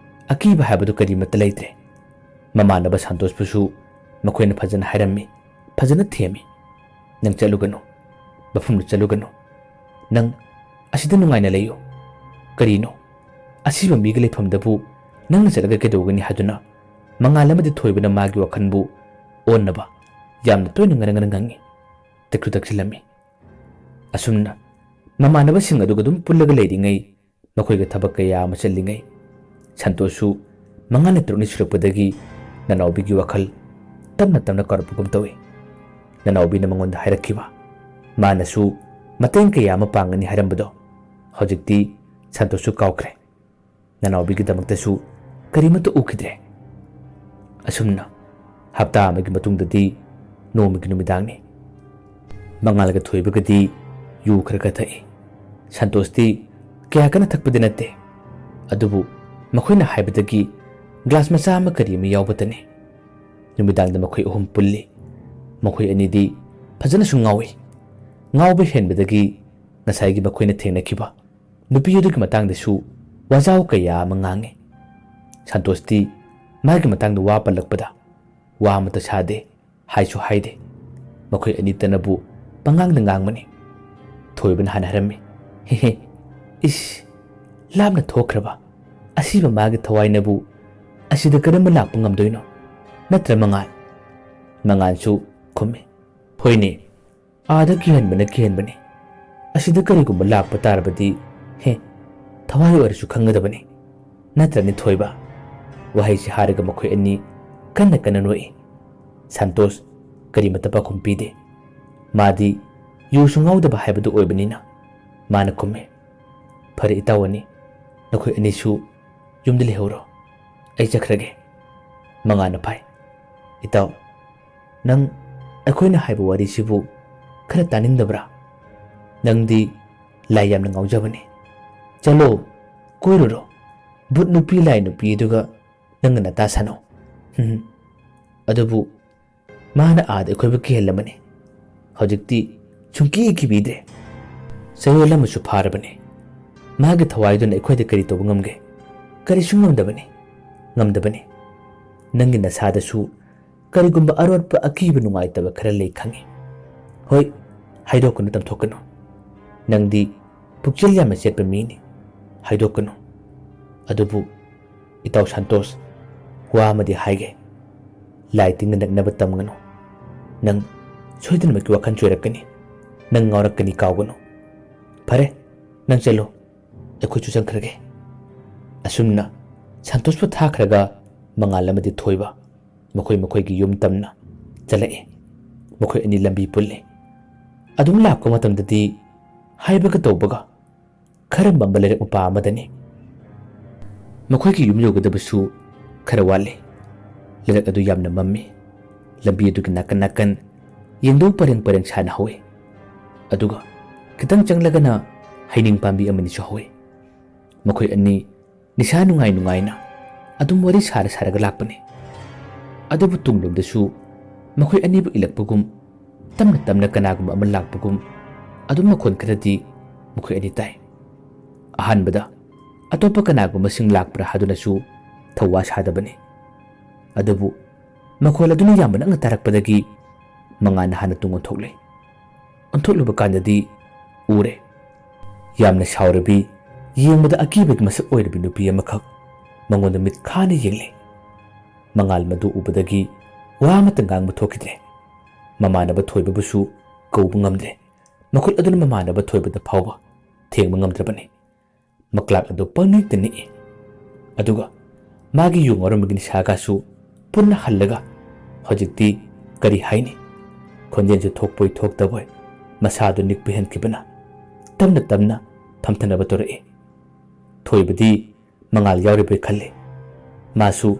ꯑꯀꯤꯕ ꯍꯥꯏꯕꯗꯨ ꯀꯔꯤꯃꯠꯇ ꯂꯩꯇ꯭ꯔꯦ꯫ ꯃꯃꯥꯟꯅꯕ ꯁꯟꯇꯣꯁꯄꯨꯁꯨ ꯃꯈꯣꯏꯅ ꯐꯖꯅ ꯍꯥꯏꯔꯝꯃꯤ, ꯐꯖꯅ ꯊꯦꯝꯃꯤ꯫ "ꯅꯪ ꯆꯠꯂꯨꯒꯅꯨ, ꯃꯐꯝꯗꯨ ꯆꯠꯂꯨꯒꯅꯨ꯫ ꯅꯪ ꯑꯁꯤꯗ ꯅꯨꯡꯉꯥꯏꯅ ꯂꯩꯌꯨ꯫ ꯀꯔꯤꯅꯣ? ꯑꯁꯤꯕ ꯃꯤꯒꯤ ꯂꯩꯐꯝꯗꯕꯨ ꯅꯪꯅ ꯆꯠꯂꯒ ꯀꯩꯗꯧꯒꯅꯤ?" ꯍꯥꯏꯗꯨꯅ ꯃꯉꯥꯜ ꯑꯃꯗꯤ ꯊꯣꯏꯕꯅ ꯃꯥꯒꯤ ꯋꯥꯈꯜꯕꯨ ꯑꯣꯟꯅꯕ ꯌꯥꯝꯅ ꯇꯣꯏꯅ ꯉꯔꯪ ꯉꯔꯪ ꯉꯪꯉꯤ꯫ ꯇꯛꯁꯨ ꯇꯛꯁꯤꯜꯂꯝꯃꯤ꯫ ꯑꯁꯨꯝꯅ ꯃꯃꯥꯟꯅꯕꯁꯤꯡ ꯑꯗꯨꯒ ꯑꯗꯨꯝ ꯄꯨꯜꯂꯒ ꯂꯩꯔꯤꯉꯩ, ꯃꯈꯣꯏꯒ ꯊꯕꯛ ꯀꯌꯥ ꯑꯃ ꯆꯠꯂꯤꯉꯩ, ꯁꯟꯇꯣꯁꯁꯨ ꯃꯉꯥꯅꯤ ꯇꯔꯨꯛꯅꯤ ꯁꯨꯔꯛꯄꯗꯒꯤ ꯅꯅꯥꯎꯕꯤꯒꯤ ꯋꯥꯈꯜ ꯇꯞꯅ ꯇꯞꯅ ꯀꯥꯎꯔꯛꯄꯒꯨꯝ ꯇꯧꯏ꯫ ꯅꯅꯥꯎꯕꯤꯅ ꯃꯉꯣꯟꯗ ꯍꯥꯏꯔꯛꯈꯤꯕ, ꯃꯥꯅꯁꯨ ꯃꯇꯦꯡ ꯀꯌꯥ ꯑꯃ ꯄꯥꯡꯒꯅꯤ ꯍꯥꯏꯔꯝꯕꯗꯣ ꯍꯧꯖꯤꯛꯇꯤ ꯁꯟꯇꯣꯁꯁꯨ ꯀꯥꯎꯈ꯭ꯔꯦ꯫ ꯅꯅꯥꯎꯕꯤꯒꯤꯗꯃꯛꯇꯁꯨ ꯀꯔꯤꯃꯠꯇ ꯎꯈꯤꯗ꯭ꯔꯦ꯫ ꯑꯁꯨꯝꯅ ꯍꯞꯇꯥ ꯑꯃꯒꯤ ꯃꯇꯨꯡꯗꯗꯤ ꯅꯣꯡꯃꯒꯤ ꯅꯨꯃꯤꯗꯥꯡꯅꯤ꯫ ꯃꯉꯥꯜꯒ ꯊꯣꯏꯕꯒꯗꯤ ꯌꯨ ꯈꯔ ꯈꯔ ꯊꯛꯏ꯫ ꯁꯟꯇꯣꯁꯇꯤ ꯀꯌꯥ ꯀꯟꯅ ꯊꯛꯄꯗꯤ ꯅꯠꯇꯦ, ꯑꯗꯨꯕꯨ ꯃꯈꯣꯏꯅ ꯍꯥꯏꯕꯗꯒꯤ ꯒ꯭ꯂꯥꯁ ꯃꯆꯥ ꯑꯃ ꯀꯔꯤ ꯑꯃ ꯌꯥꯎꯕꯇꯅꯤ꯫ ꯅꯨꯃꯤꯗꯥꯡꯗ ꯃꯈꯣꯏ ꯑꯍꯨꯝ ꯄꯨꯜꯂꯤ꯫ ꯃꯈꯣꯏ ꯑꯅꯤꯗꯤ ꯐꯖꯅꯁꯨ ꯉꯥꯎꯏ꯫ ꯉꯥꯎꯕ ꯍꯦꯟꯕꯗꯒꯤ ꯉꯁꯥꯏꯒꯤ ꯃꯈꯣꯏꯅ ꯊꯦꯡꯅꯈꯤꯕ ꯅꯨꯄꯤ ꯑꯗꯨꯒꯤ ꯃꯇꯥꯡꯗꯁꯨ ꯋꯥꯖꯥꯎ ꯀꯌꯥ ꯑꯃ ꯉꯥꯡꯏ꯫ ꯁꯟꯇꯣꯁꯇꯤ ꯃꯥꯒꯤ ꯃꯇꯥꯡꯗ ꯋꯥ ꯄꯜꯂꯛꯄꯗ ꯋꯥ ꯑꯃꯠꯇ ꯁꯥꯗꯦ, ꯍꯥꯏꯁꯨ ꯍꯥꯏꯗꯦ꯫ ꯃꯈꯣꯏ ꯑꯅꯤꯇꯅꯕꯨ ꯄꯉꯥꯡꯗ ꯉꯥꯡꯕꯅꯤ꯫ ꯊꯣꯏꯕꯅ ꯍꯥꯟꯅ ꯍꯥꯏꯔꯝꯃꯤ, "ꯍꯦꯍꯦ, ꯏꯁ, ꯂꯥꯞꯅ ꯊꯣꯛꯈ꯭ꯔꯕ ꯑꯁꯤꯕ ꯃꯥꯒꯤ ꯊꯋꯥꯏꯅꯕꯨ ꯑꯁꯤꯗ ꯀꯔꯝꯕ ꯂꯥꯛꯄ ꯉꯝꯗꯣꯏꯅꯣ? ꯅꯠꯇ꯭ꯔ ꯃꯉꯥꯜ?" ꯃꯉꯥꯜꯁꯨ ꯈꯨꯝꯃꯤ, "ꯍꯣꯏꯅꯦ, ꯑꯥꯗ ꯀꯤꯍꯟꯕꯅ ꯀꯤꯍꯟꯕꯅꯤ꯫ ꯑꯁꯤꯗ ꯀꯔꯤꯒꯨꯝꯕ ꯂꯥꯛꯄ ꯇꯥꯔꯕꯗꯤ, ꯍꯦ, ꯊꯋꯥꯏ ꯑꯣꯏꯔꯁꯨ ꯈꯪꯒꯗꯕꯅꯤ꯫ ꯅꯠꯇ꯭ꯔꯅꯤ ꯊꯣꯏꯕ?" ꯋꯥꯍꯩꯁꯤ ꯍꯥꯏꯔꯒ ꯃꯈꯣꯏ ꯑꯅꯤ ꯀꯟꯅ ꯀꯟꯅ ꯅꯣꯛꯏ꯫ ꯁꯟꯇꯣꯁ ꯀꯔꯤꯃꯠꯇ ꯄꯥꯎꯈꯨꯝ ꯄꯤꯗꯦ꯫ ꯃꯥꯗꯤ ꯌꯨꯁꯨ ꯉꯥꯎꯗꯕ ꯍꯥꯏꯕꯗꯨ ꯑꯣꯏꯕꯅꯤꯅ ꯃꯥꯅ ꯈꯨꯝꯃꯤ, "ꯐꯔꯦ ꯏꯇꯥꯎ ꯑꯅꯤ, ꯅꯈꯣꯏ ꯑꯅꯤꯁꯨ ꯌꯨꯝꯗ ꯂꯩꯍꯧꯔꯣ, ꯑꯩ ꯆꯠꯈ꯭ꯔꯒꯦ꯫" ꯃꯉꯥꯅ ꯐꯥꯏ, "ꯏꯇꯥꯎ, ꯅꯪ ꯑꯩꯈꯣꯏꯅ ꯍꯥꯏꯕ ꯋꯥꯔꯤꯁꯤꯕꯨ ꯈꯔ ꯇꯥꯅꯤꯡꯗꯕ꯭ꯔꯥ? ꯅꯪꯗꯤ ꯂꯥꯏ ꯌꯥꯝꯅ ꯉꯥꯎꯖꯕꯅꯤ꯫ ꯆꯠꯂꯣ, ꯀꯣꯏꯔꯨꯔꯣ꯫ ꯚꯨꯠ ꯅꯨꯄꯤ ꯂꯥꯏ ꯅꯨꯄꯤ ꯑꯗꯨꯒ ꯅꯪꯅ ꯅꯇꯥ ꯁꯥꯅꯧ꯫ ꯍꯨꯝ, ꯑꯗꯨꯕꯨ ꯃꯥꯅ ꯑꯥꯗ ꯑꯩꯈꯣꯏꯕꯨ ꯀꯤꯍꯜꯂꯝꯃꯅꯤ꯫ ꯍꯧꯖꯤꯛꯇꯤ ꯁꯨꯡꯀꯤ ꯀꯤꯕꯤꯗ꯭ꯔꯦ꯫ ꯆꯌꯣꯜ ꯑꯃꯁꯨ ꯐꯥꯔꯕꯅꯤ꯫ ꯃꯥꯒꯤ ꯊꯋꯥꯏꯗꯨꯅ ꯑꯩꯈꯣꯏꯗ ꯀꯔꯤ ꯇꯧꯕ ꯉꯝꯒꯦ? ꯀꯔꯤꯁꯨ ꯉꯝꯗꯕꯅꯤ, ꯉꯝꯗꯕꯅꯤ꯫ ꯅꯪꯒꯤ ꯅꯁꯥꯗꯁꯨ ꯀꯔꯤꯒꯨꯝꯕ ꯑꯔꯣꯠꯄ ꯑꯀꯤꯕ ꯅꯨꯡꯉꯥꯏꯇꯕ ꯈꯔ ꯂꯩ ꯈꯪꯏ꯫ ꯍꯣꯏ, ꯍꯥꯏꯗꯣꯛꯀꯅꯨ, ꯇꯝꯊꯣꯛꯀꯅꯨ꯫ ꯅꯪꯗꯤ ꯄꯨꯛꯆꯦꯜ ꯌꯥꯝꯅ ꯆꯦꯠꯄ ꯃꯤꯅꯤ, ꯍꯥꯏꯗꯣꯛꯀꯅꯨ꯫ ꯑꯗꯨꯕꯨ ꯏꯇꯥꯎ ꯁꯟꯇꯣꯁ, ꯋꯥ ꯑꯃꯗꯤ ꯍꯥꯏꯒꯦ꯫ ꯂꯥꯏ ꯇꯤꯟꯒ ꯅꯛꯅꯕ ꯇꯝꯒꯅꯨ꯫ ꯅꯪ ꯁꯣꯏꯗꯅꯃꯛꯀꯤ ꯋꯥꯈꯜ ꯆꯣꯏꯔꯛꯀꯅꯤ꯫ ꯅꯪ ꯉꯥꯎꯔꯛꯀꯅꯤ, ꯀꯥꯎꯒꯅꯨ꯫ ꯐꯔꯦ, ꯅꯪ ꯆꯠꯂꯣ, ꯑꯩꯈꯣꯏꯁꯨ ꯆꯪꯈ꯭ꯔꯒꯦ꯫" ꯑꯁꯨꯝꯅ ꯁꯟꯇꯣꯁꯄꯨ ꯊꯥꯈ꯭ꯔꯒ ꯃꯉꯥꯜ ꯑꯃꯗꯤ ꯊꯣꯏꯕ ꯃꯈꯣꯏ ꯃꯈꯣꯏꯒꯤ ꯌꯨꯝ ꯇꯝꯅ ꯆꯠꯂꯛꯏ꯫ ꯃꯈꯣꯏ ꯑꯅꯤ ꯂꯝꯕꯤ ꯄꯨꯜꯂꯤ꯫ ꯑꯗꯨꯝ ꯂꯥꯛꯄ ꯃꯇꯝꯗꯗꯤ ꯍꯥꯏꯕꯒ ꯇꯧꯕꯒ ꯈꯔ ꯃꯝꯕ ꯂꯩꯔꯛ ꯃꯄꯥ ꯑꯃꯗꯅꯤ꯫ ꯃꯈꯣꯏꯒꯤ ꯌꯨꯝ ꯌꯧꯒꯗꯕꯁꯨ ꯈꯔ ꯋꯥꯠꯂꯤ꯫ ꯂꯩꯔꯛ ꯑꯗꯨ ꯌꯥꯝꯅ ꯃꯝꯃꯤ꯫ ꯂꯝꯕꯤ ꯑꯗꯨꯒꯤ ꯅꯥꯀꯟ ꯅꯥꯀꯟ ꯌꯦꯡꯗꯧ ꯄꯔꯦꯡ ꯄꯔꯦꯡ ꯁꯥꯅ ꯍꯧꯏ꯫ ꯑꯗꯨꯒ ꯈꯤꯇꯪ ꯆꯪꯂꯒꯅ ꯍꯩꯅꯤꯡ ꯄꯥꯝꯕꯤ ꯑꯃꯅꯤꯁꯨ ꯍꯧꯏ꯫ ꯃꯈꯣꯏ ꯑꯅꯤ ꯅꯤꯁꯥ ꯅꯨꯡꯉꯥꯏ ꯅꯨꯡꯉꯥꯏꯅ ꯑꯗꯨꯝ ꯋꯥꯔꯤ ꯁꯥꯔ ꯁꯥꯔꯒ ꯂꯥꯛꯄꯅꯤ꯫ ꯑꯗꯨꯕꯨ ꯇꯨꯡꯂꯣꯝꯗꯁꯨ ꯃꯈꯣꯏ ꯑꯅꯤꯕꯨ ꯏꯜꯂꯛꯄꯒꯨꯝ, ꯇꯞꯅ ꯇꯞꯅ ꯀꯅꯥꯒꯨꯝꯕ ꯑꯃ ꯂꯥꯛꯄꯒꯨꯝ ꯑꯗꯨꯝ ꯃꯈꯣꯟ ꯈꯔꯗꯤ ꯃꯈꯣꯏ ꯑꯅꯤ ꯇꯥꯏ꯫ ꯑꯍꯥꯟꯕꯗ ꯑꯇꯣꯞꯄ ꯀꯅꯥꯒꯨꯝꯕꯁꯤꯡ ꯂꯥꯛꯄ꯭ꯔꯥ ꯍꯥꯏꯗꯨꯅꯁꯨ ꯊꯧꯋꯥ ꯁꯥꯗꯕꯅꯤ꯫ ꯑꯗꯨꯕꯨ ꯃꯈꯣꯜ ꯑꯗꯨꯅ ꯌꯥꯝꯅ ꯅꯛꯅ ꯇꯥꯔꯛꯄꯗꯒꯤ ꯃꯉꯥꯜꯅ ꯍꯥꯟꯅ ꯇꯨꯡ ꯑꯣꯟꯊꯣꯛꯂꯦ꯫ ꯑꯣꯟꯊꯣꯛꯂꯨꯕ ꯀꯥꯟꯗꯗꯤ ꯎꯔꯦ꯫ ꯌꯥꯝꯅ ꯁꯥꯎꯔꯕꯤ, ꯌꯦꯡꯕꯗ ꯑꯀꯤꯕꯒꯤ ꯃꯁꯛ ꯑꯣꯏꯔꯕꯤ ꯅꯨꯄꯤ ꯑꯃꯈꯛ ꯃꯉꯣꯟꯗ ꯃꯤꯠ ꯈꯥꯅ ꯌꯦꯡꯂꯦ꯫ ꯃꯉꯥꯜ ꯃꯗꯨ ꯎꯕꯗꯒꯤ ꯋꯥ ꯑꯃꯠꯇ ꯉꯥꯡꯕ ꯊꯣꯛꯈꯤꯗ꯭ꯔꯦ꯫ ꯃꯃꯥꯟꯅꯕ ꯊꯣꯏꯕꯕꯨꯁꯨ ꯀꯧꯕ ꯉꯝꯗ꯭ꯔꯦ꯫ ꯃꯈꯨꯠ ꯑꯗꯨꯅ ꯃꯃꯥꯟꯅꯕ ꯊꯣꯏꯕꯗ ꯐꯥꯎꯕ ꯊꯦꯡꯕ ꯉꯝꯗ꯭ꯔꯕꯅꯤ꯫ ꯃꯀ꯭ꯂꯥꯛ ꯑꯗꯨ ꯄꯪꯅꯤꯛꯇ ꯅꯤꯛꯏ꯫ ꯑꯗꯨꯒ ꯃꯥꯒꯤ ꯌꯨ ꯉꯥꯎꯔꯝꯕꯒꯤ ꯅꯤꯁꯥꯒꯁꯨ ꯄꯨꯟꯅ ꯍꯜꯂꯒ ꯍꯧꯖꯤꯛꯇꯤ ꯀꯔꯤ ꯍꯥꯏꯅꯤ? ꯈꯣꯟꯖꯦꯜꯁꯨ ꯊꯣꯛꯄꯣꯏ ꯊꯣꯛꯇꯕꯣꯏ ꯃꯁꯥꯗꯨ ꯅꯤꯛꯄ ꯍꯦꯟꯈꯤꯕꯅ ꯇꯞꯅ ꯇꯞꯅ ꯐꯝꯊꯅꯕ ꯇꯧꯔꯛꯏ꯫ ꯊꯣꯏꯕꯗꯤ ꯃꯉꯥꯜ ꯌꯥꯎꯔꯤꯕꯣꯏ ꯈꯜꯂꯤ꯫ ꯃꯥꯁꯨ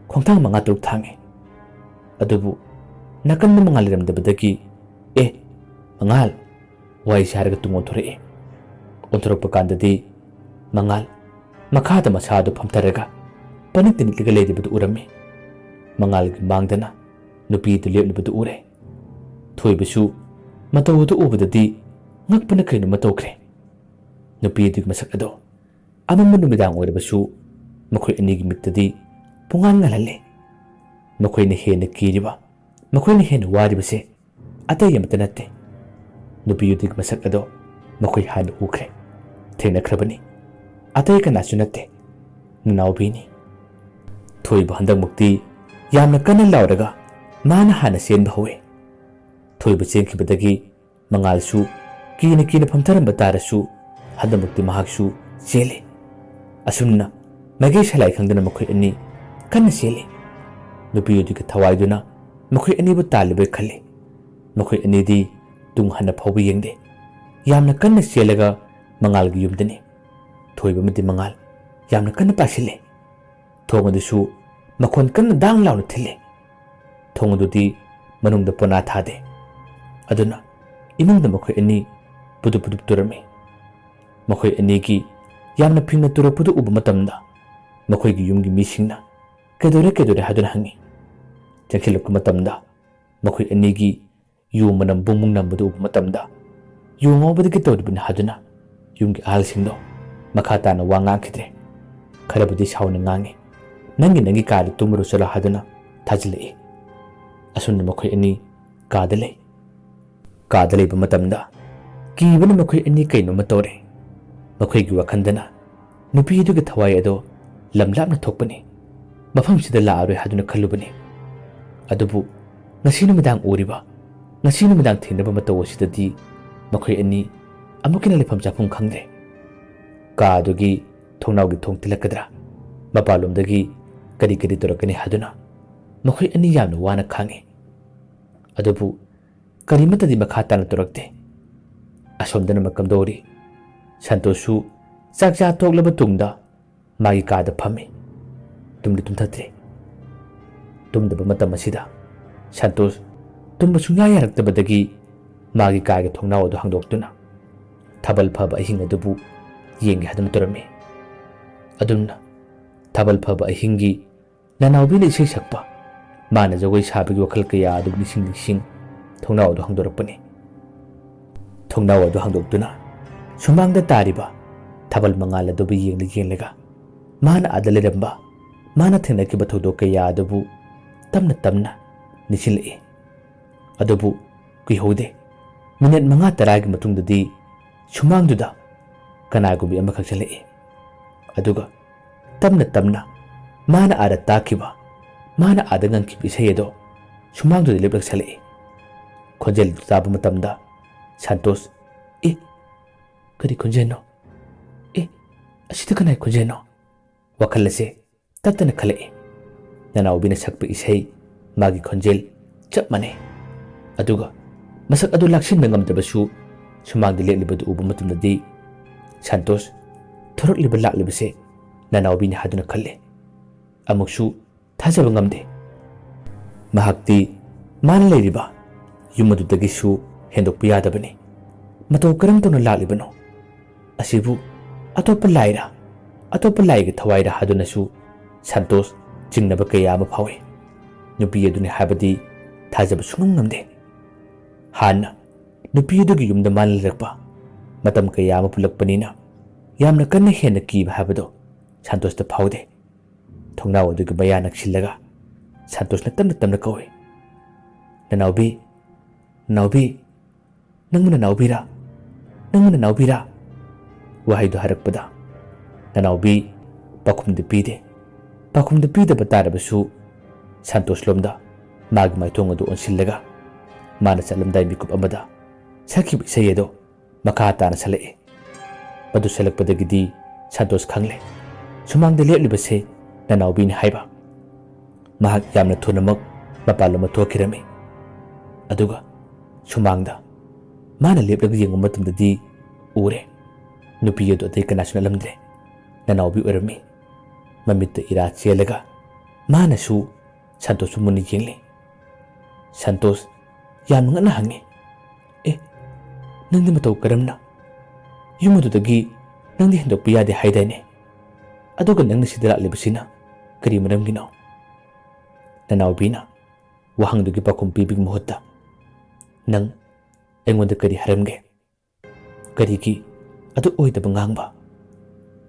ꯈꯣꯡꯊꯥꯡ ꯃꯉꯥ ꯇꯔꯨꯛ ꯊꯥꯡꯉꯤ꯫ ꯑꯗꯨꯕꯨ ꯅꯥꯀꯟꯗ ꯃꯉꯥꯜ ꯂꯩꯔꯝꯗꯕꯗꯒꯤ, "ꯑꯦ, ꯃꯉꯥꯜ!" ꯋꯥꯍꯩꯁꯦ ꯍꯥꯏꯔꯒ ꯇꯨꯡ ꯑꯣꯟꯊꯣꯔꯛꯏ꯫ ꯑꯣꯟꯊꯣꯔꯛꯄ ꯀꯥꯟꯗꯗꯤ ꯃꯉꯥꯜ ꯃꯈꯥꯗ ꯃꯁꯥꯗꯨ ꯐꯝꯊꯔꯒ ꯄꯅꯤꯛꯇ ꯅꯤꯛꯂꯒ ꯂꯩꯔꯤꯕꯗꯨ ꯎꯔꯝꯃꯤ꯫ ꯃꯉꯥꯜꯒꯤ ꯃꯥꯡꯗꯅ ꯅꯨꯄꯤꯗꯨ ꯂꯦꯞꯂꯤꯕꯗꯨ ꯎꯔꯦ꯫ ꯊꯣꯏꯕꯁꯨ ꯃꯇꯧ ꯑꯗꯨ ꯎꯕꯗꯗꯤ ꯉꯛꯄꯅ ꯀꯩꯅꯣꯝꯃ ꯇꯧꯈ꯭ꯔꯦ꯫ ꯅꯨꯄꯤ ꯑꯗꯨꯒꯤ ꯃꯁꯛ ꯑꯗꯣ ꯑꯃꯝꯕ ꯅꯨꯃꯤꯗꯥꯡ ꯑꯣꯏꯔꯕꯁꯨ ꯃꯈꯣꯏ ꯑꯅꯤꯒꯤ ꯃꯤꯠꯇꯗꯤ ꯄꯨꯡꯉꯥꯟ ꯉꯥꯜꯍꯜꯂꯦ꯫ ꯃꯈꯣꯏꯅ ꯍꯦꯟꯅ ꯀꯤꯔꯤꯕ, ꯃꯈꯣꯏꯅ ꯍꯦꯟꯅ ꯋꯥꯔꯤꯕꯁꯦ ꯑꯇꯩ ꯑꯃꯠꯇ ꯅꯠꯇꯦ꯫ ꯅꯨꯄꯤ ꯑꯗꯨꯒꯤ ꯃꯁꯛ ꯑꯗꯣ ꯃꯈꯣꯏ ꯍꯥꯟꯅ ꯎꯈ꯭ꯔꯦ, ꯊꯦꯡꯅꯈ꯭ꯔꯕꯅꯤ꯫ ꯑꯇꯩ ꯀꯅꯥꯁꯨ ꯅꯠꯇꯦ, ꯅꯅꯥꯎꯕꯤꯅꯤ꯫ ꯊꯣꯏꯕ ꯍꯟꯗꯛꯃꯨꯛꯇꯤ ꯌꯥꯝꯅ ꯀꯟꯅ ꯂꯥꯎꯔꯒ ꯃꯥꯅ ꯍꯥꯟꯅ ꯆꯦꯟꯕ ꯍꯧꯋꯦ꯫ ꯊꯣꯏꯕ ꯆꯦꯟꯈꯤꯕꯗꯒꯤ ꯃꯉꯥꯜꯁꯨ ꯀꯤꯅ ꯀꯤꯅ ꯐꯝꯊꯔꯝꯕ ꯇꯥꯔꯁꯨ ꯍꯟꯗꯛꯃꯛꯇꯤ ꯃꯍꯥꯛꯁꯨ ꯆꯦꯜꯂꯤ꯫ ꯑꯁꯨꯝꯅ ꯃꯥꯏꯀꯩ ꯁꯂꯥꯏ ꯈꯪꯗꯅ ꯃꯈꯣꯏ ꯑꯅꯤ ꯀꯟꯅ ꯆꯦꯜꯂꯤ꯫ ꯅꯨꯄꯤ ꯑꯗꯨꯒꯤ ꯊꯋꯥꯏꯗꯨꯅ ꯃꯈꯣꯏ ꯑꯅꯤꯕꯨ ꯇꯥꯜꯂꯤꯕꯣꯏ ꯈꯜꯂꯤ꯫ ꯃꯈꯣꯏ ꯑꯅꯤꯗꯤ ꯇꯨꯡ ꯍꯟꯅ ꯐꯥꯎꯕ ꯌꯦꯡꯗꯦ꯫ ꯌꯥꯝꯅ ꯀꯟꯅ ꯆꯦꯜꯂꯒ ꯃꯉꯥꯜꯒꯤ ꯌꯨꯝꯗꯅꯤ꯫ ꯊꯣꯏꯕ ꯑꯃꯗꯤ ꯃꯉꯥꯜ ꯌꯥꯝꯅ ꯀꯟꯅ ꯄꯥꯏꯁꯤꯜꯂꯦ꯫ ꯊꯣꯡ ꯑꯗꯨꯁꯨ ꯃꯈꯣꯟ ꯀꯟꯅ ꯗꯥꯡ ꯂꯥꯎꯅ ꯊꯤꯜꯂꯦ꯫ ꯊꯣꯡ ꯑꯗꯨꯗꯤ ꯃꯅꯨꯡꯗ ꯄꯣꯅꯥ ꯊꯥꯗꯦ꯫ ꯑꯗꯨꯅ ꯏꯃꯨꯡꯗ ꯃꯈꯣꯏ ꯑꯅꯤ ꯄꯨꯗꯨꯞ ꯄꯨꯗꯨꯞ ꯇꯨꯔꯝꯃꯤ꯫ ꯃꯈꯣꯏ ꯑꯅꯤꯒꯤ ꯌꯥꯝꯅ ꯐꯤꯡꯅ ꯇꯨꯔꯛꯄꯗꯨ ꯎꯕ ꯃꯇꯝꯗ ꯃꯈꯣꯏꯒꯤ ꯌꯨꯝꯒꯤ ꯃꯤꯁꯤꯡꯅ "ꯀꯩꯗꯧꯔꯦ, ꯀꯩꯗꯧꯔꯦ?" ꯍꯥꯏꯗꯨꯅ ꯍꯪꯉꯤ꯫ ꯆꯪꯁꯤꯜꯂꯛꯄ ꯃꯇꯝꯗ ꯃꯈꯣꯏ ꯑꯅꯤꯒꯤ ꯌꯨ ꯃꯅꯝ ꯕꯨꯡ ꯕꯨꯡ ꯅꯝꯕꯗꯨ ꯎꯕ ꯃꯇꯝꯗ ꯌꯨ ꯉꯥꯎꯕꯗꯒꯤ ꯇꯧꯔꯤꯕꯅꯤ ꯍꯥꯏꯗꯨꯅ ꯌꯨꯝꯒꯤ ꯑꯍꯜꯁꯤꯡꯗꯣ ꯃꯈꯥ ꯇꯥꯅ ꯋꯥ ꯉꯥꯡꯈꯤꯗ꯭ꯔꯦ꯫ ꯈꯔꯕꯨꯗꯤ ꯁꯥꯎꯅ ꯉꯥꯡꯉꯤ, "ꯅꯪꯒꯤ, ꯅꯪꯒꯤ ꯀꯥꯗ ꯇꯨꯝꯃꯨꯔꯣ ꯆꯠꯂꯣ" ꯍꯥꯏꯗꯨꯅ ꯊꯥꯖꯤꯜꯂꯛꯏ꯫ ꯑꯁꯨꯝꯅ ꯃꯈꯣꯏ ꯑꯅꯤ ꯀꯥꯗ ꯂꯩ꯫ ꯀꯥꯗ ꯂꯩꯕ ꯃꯇꯝꯗ ꯀꯤꯕꯅ ꯃꯈꯣꯏ ꯑꯅꯤ ꯀꯩꯅꯣꯝꯃ ꯇꯧꯔꯦ꯫ ꯃꯈꯣꯏꯒꯤ ꯋꯥꯈꯜꯗꯅ ꯅꯨꯄꯤ ꯑꯗꯨꯒꯤ ꯊꯋꯥꯏ ꯑꯗꯣ ꯂꯝ ꯂꯥꯞꯅ ꯊꯣꯛꯄꯅꯤ, ꯃꯐꯝꯁꯤꯗ ꯂꯥꯛꯑꯔꯣꯏ ꯍꯥꯏꯗꯨꯅ ꯈꯜꯂꯨꯕꯅꯤ꯫ ꯑꯗꯨꯕꯨ ꯉꯁꯤ ꯅꯨꯃꯤꯗꯥꯡ ꯎꯔꯤꯕ, ꯉꯁꯤ ꯅꯨꯃꯤꯗꯥꯡ ꯊꯦꯡꯅꯕ ꯃꯇꯧ ꯑꯁꯤꯗꯗꯤ ꯃꯈꯣꯏ ꯑꯅꯤ ꯑꯃꯨꯛ ꯍꯟꯅ ꯂꯩꯐꯝ ꯆꯥꯐꯝ ꯈꯪꯗ꯭ꯔꯦ꯫ ꯀꯥ ꯑꯗꯨꯒꯤ ꯊꯣꯡꯅꯥꯎꯒꯤ ꯊꯣꯡ ꯊꯤꯜꯂꯛꯀꯗ꯭ꯔꯥ, ꯃꯄꯥꯟꯂꯣꯝꯗꯒꯤ ꯀꯔꯤ ꯀꯔꯤ ꯇꯧꯔꯛꯀꯅꯤ ꯍꯥꯏꯗꯨꯅ ꯃꯈꯣꯏ ꯑꯅꯤ ꯌꯥꯝꯅ ꯋꯥꯅ ꯈꯥꯡꯉꯤ꯫ ꯑꯗꯨꯕꯨ ꯀꯔꯤꯃꯠꯇꯗꯤ ꯃꯈꯥ ꯇꯥꯅ ꯇꯧꯔꯛꯇꯦ꯫ ꯑꯁꯣꯝꯗꯅ ꯃꯀꯝꯗꯧꯔꯤ꯫ ꯁꯟꯇꯣꯁꯁꯨ ꯆꯥꯛ ꯆꯥ ꯇꯣꯛꯂꯕ ꯇꯨꯡꯗ ꯃꯥꯒꯤ ꯀꯥꯗ ꯐꯝꯃꯤ꯫ ꯇꯨꯝꯗꯤ ꯇꯨꯝꯊꯗ꯭ꯔꯤ꯫ ꯇꯨꯝꯗꯕ ꯃꯇꯝ ꯑꯁꯤꯗ ꯁꯟꯇꯣꯁ ꯇꯨꯝꯕ ꯁꯨꯡꯌꯥ ꯌꯥꯔꯛꯇꯕꯗꯒꯤ ꯃꯥꯒꯤ ꯀꯥꯒꯤ ꯊꯣꯡꯅꯥꯎ ꯑꯗꯨ ꯍꯥꯡꯗꯣꯛꯇꯨꯅ ꯊꯥꯕꯜ ꯐꯕ ꯑꯍꯤꯡ ꯑꯗꯨꯕꯨ ꯌꯦꯡꯒꯦ ꯍꯥꯏꯗꯨꯅ ꯇꯧꯔꯝꯃꯤ꯫ ꯑꯗꯨꯝꯅ ꯊꯥꯕꯜ ꯐꯕ ꯑꯍꯤꯡꯒꯤ ꯅꯅꯥꯎꯕꯤꯅ ꯏꯁꯩ ꯁꯛꯄ, ꯃꯥꯅ ꯖꯒꯣꯏ ꯁꯥꯕꯒꯤ ꯋꯥꯈꯜ ꯀꯌꯥ ꯑꯗꯨ ꯅꯤꯡꯁꯤꯡ ꯅꯤꯡꯁꯤꯡ ꯊꯣꯡꯅꯥꯎ ꯑꯗꯨ ꯍꯥꯡꯗꯣꯔꯛꯄꯅꯤ꯫ ꯊꯣꯡꯅꯥꯎ ꯑꯗꯨ ꯍꯥꯡꯗꯣꯛꯇꯨꯅ ꯁꯨꯃꯥꯡꯗ ꯇꯥꯔꯤꯕ ꯊꯥꯕꯜ ꯃꯉꯥꯜ ꯑꯗꯨꯕꯨ ꯌꯦꯡꯂ ꯌꯦꯡꯂꯒ ꯃꯥꯅ ꯑꯥꯗ ꯂꯩꯔꯝꯕ, ꯃꯥꯅ ꯊꯦꯡꯅꯈꯤꯕ ꯊꯧꯗꯣꯛ ꯀꯌꯥ ꯑꯗꯨꯕꯨ ꯇꯞꯅ ꯇꯞꯅ ꯅꯤꯡꯁꯤꯡꯂꯛꯏ꯫ ꯑꯗꯨꯕꯨ ꯀꯨꯏꯍꯧꯗꯦ꯫ ꯃꯤꯅꯤꯠ ꯃꯉꯥ ꯇꯔꯥꯒꯤ ꯃꯇꯨꯡꯗꯗꯤ ꯁꯨꯃꯥꯡꯗꯨꯗ ꯀꯅꯥꯒꯨꯝꯕꯤ ꯑꯃꯈꯛ ꯆꯠꯂꯛꯏ꯫ ꯑꯗꯨꯒ ꯇꯞꯅ ꯇꯞꯅ ꯃꯥꯅ ꯑꯥꯗ ꯇꯥꯈꯤꯕ, ꯃꯥꯅ ꯑꯥꯗ ꯉꯪꯈꯤꯕ ꯏꯁꯩ ꯑꯗꯣ ꯁꯨꯃꯥꯡꯗꯨꯗ ꯂꯦꯞꯂꯛꯁꯜꯂꯛꯏ꯫ ꯈꯣꯟꯖꯦꯜꯗꯨ ꯇꯥꯕ ꯃꯇꯝꯗ ꯁꯟꯇꯣꯁ, "ꯑꯦ, ꯀꯔꯤ ꯈꯣꯟꯖꯦꯜꯅꯣ? ꯑꯦ, ꯑꯁꯤꯗ ꯀꯅꯥꯒꯤ ꯈꯣꯟꯖꯦꯜꯅꯣ?" ꯋꯥꯈꯜ ꯑꯁꯦ ꯇꯠꯇꯅ ꯈꯜꯂꯛꯏ꯫ ꯅꯅꯥꯎꯕꯤꯅ ꯁꯛꯄ ꯏꯁꯩ, ꯃꯥꯒꯤ ꯈꯣꯟꯖꯦꯜ ꯆꯞ ꯃꯥꯟꯅꯩ꯫ ꯑꯗꯨꯒ ꯃꯁꯛ ꯑꯗꯨ ꯂꯥꯛꯁꯤꯟꯕ ꯉꯝꯗ꯭ꯔꯕꯁꯨ ꯁꯨꯃꯥꯡꯗ ꯂꯦꯞꯂꯤꯕꯗꯨ ꯎꯕ ꯃꯇꯝꯗꯗꯤ ꯁꯟꯇꯣꯁ ꯊꯣꯔꯛꯂꯤꯕ ꯂꯥꯛꯂꯤꯕꯁꯦ ꯅꯅꯥꯎꯕꯤꯅꯤ ꯍꯥꯏꯗꯨꯅ ꯈꯜꯂꯦ꯫ ꯑꯃꯨꯛꯁꯨ ꯊꯥꯖꯕ ꯉꯝꯗꯦ꯫ ꯃꯍꯥꯛꯇꯤ ꯃꯥꯅ ꯂꯩꯔꯤꯕ ꯌꯨꯝ ꯑꯗꯨꯗꯒꯤꯁꯨ ꯍꯦꯟꯗꯣꯛꯄ ꯌꯥꯗꯕꯅꯤ꯫ ꯃꯇꯧ ꯀꯔꯝ ꯇꯧꯅ ꯂꯥꯛꯂꯤꯕꯅꯣ? ꯑꯁꯤꯕꯨ ꯑꯇꯣꯞꯄ ꯂꯥꯏꯔ? ꯑꯇꯣꯞꯄ ꯂꯥꯏꯒꯤ ꯊꯋꯥꯏꯔ ꯍꯥꯏꯗꯨꯅꯁꯨ ꯁꯟꯇꯣꯁ ꯆꯤꯡꯅꯕ ꯀꯌꯥ ꯑꯃ ꯐꯥꯎꯏ꯫ ꯅꯨꯄꯤ ꯑꯗꯨꯅꯤ ꯍꯥꯏꯕꯗꯤ ꯊꯥꯖꯕ ꯁꯨꯡꯉꯝ ꯉꯝꯗꯦ꯫ ꯍꯥꯟꯅ ꯅꯨꯄꯤ ꯑꯗꯨꯒꯤ ꯌꯨꯝꯗ ꯃꯥꯅ ꯂꯩꯔꯛꯄ ꯃꯇꯝ ꯀꯌꯥ ꯑꯃ ꯄꯨꯜꯂꯛꯄꯅꯤꯅ ꯌꯥꯝꯅ ꯀꯟꯅ ꯍꯦꯟꯅ ꯀꯤꯕ ꯍꯥꯏꯕꯗꯣ ꯁꯟꯇꯣꯁꯇ ꯐꯥꯎꯗꯦ꯫ ꯊꯣꯡꯅꯥꯎ ꯑꯗꯨꯒꯤ ꯃꯌꯥ ꯅꯛꯁꯤꯜꯂꯒ ꯁꯟꯇꯣꯁꯅ ꯇꯞꯅ ꯇꯞꯅ ꯀꯧꯏ, "ꯅꯅꯥꯎꯕꯤ, ꯅꯅꯥꯎꯕꯤ, ꯅꯪꯕꯨ ꯅꯅꯥꯎꯕꯤꯔꯥ? ꯅꯪꯕꯨ ꯅꯅꯥꯎꯕꯤꯔꯥ?" ꯋꯥꯍꯩꯗꯨ ꯍꯥꯏꯔꯛꯄꯗ ꯅꯅꯥꯎꯕꯤ ꯄꯥꯎꯈꯨꯝꯗꯤ ꯄꯤꯗꯦ꯫ ꯄꯥꯎꯈꯨꯝꯗꯤ ꯄꯤꯗꯕ ꯇꯥꯔꯕꯁꯨ ꯁꯟꯇꯣꯁꯂꯣꯝꯗ ꯃꯥꯒꯤ ꯃꯥꯏꯊꯣꯡ ꯑꯗꯨ ꯑꯣꯟꯁꯤꯜꯂꯒ ꯃꯥꯅ ꯆꯠꯂꯝꯗꯥꯏ ꯃꯤꯀꯨꯞ ꯑꯃꯗ ꯁꯛꯈꯤꯕ ꯏꯁꯩ ꯑꯗꯨ ꯃꯈꯥ ꯇꯥꯅ ꯁꯛꯂꯛꯏ꯫ ꯃꯗꯨ ꯁꯛꯂꯛꯄꯗꯒꯤꯗꯤ ꯁꯟꯇꯣꯁ ꯈꯪꯂꯦ, ꯁꯨꯃꯥꯡꯗ ꯂꯦꯞꯂꯤꯕꯁꯦ ꯅꯅꯥꯎꯕꯤꯅꯤ ꯍꯥꯏꯕ꯫ ꯃꯍꯥꯛ ꯌꯥꯝꯅ ꯊꯨꯅꯃꯛ ꯃꯄꯥꯟꯂꯣꯝꯗ ꯊꯣꯛꯈꯤꯔꯝꯃꯤ꯫ ꯑꯗꯨꯒ ꯁꯨꯃꯥꯡꯗ ꯃꯥꯅ ꯂꯦꯞꯂꯒ ꯌꯦꯡꯕ ꯃꯇꯝꯗꯗꯤ ꯎꯔꯦ, ꯅꯨꯄꯤ ꯑꯗꯨ ꯑꯇꯩ ꯀꯅꯥꯁꯨ ꯅꯠꯂꯝꯗ꯭ꯔꯦ, ꯅꯅꯥꯎꯕꯤ ꯑꯣꯏꯔꯝꯃꯤ꯫ ꯃꯃꯤꯠꯇ ꯏꯔꯥ ꯆꯦꯜꯂꯒ ꯃꯥꯅꯁꯨ ꯁꯟꯇꯣꯁꯄꯨ ꯃꯨꯟꯅ ꯌꯦꯡꯂꯤ꯫ ꯁꯟꯇꯣꯁ ꯌꯥꯝꯅ ꯉꯛꯅ ꯍꯪꯉꯤ, "ꯑꯦ, ꯅꯪꯗꯤ ꯃꯇꯧ ꯀꯔꯝꯅ? ꯌꯨꯝ ꯑꯗꯨꯗꯒꯤ ꯅꯪꯗꯤ ꯍꯦꯟꯗꯣꯛꯄ ꯌꯥꯗꯦ ꯍꯥꯏꯗꯥꯏꯅꯦ? ꯑꯗꯨꯒ ꯅꯪꯅ ꯁꯤꯗ ꯂꯥꯛꯂꯤꯕꯁꯤꯅ ꯀꯔꯤ ꯃꯔꯝꯒꯤꯅꯣ?" ꯅꯅꯥꯎꯕꯤꯅ ꯋꯥꯍꯪꯗꯨꯒꯤ ꯄꯥꯎꯈꯨꯝ ꯄꯤꯕꯒꯤ ꯃꯍꯨꯠꯇ, "ꯅꯪ ꯑꯩꯉꯣꯟꯗ ꯀꯔꯤ ꯍꯥꯏꯔꯝꯒꯦ? ꯀꯔꯤꯒꯤ ꯑꯗꯨ ꯑꯣꯏꯗꯕ ꯉꯥꯡꯕ?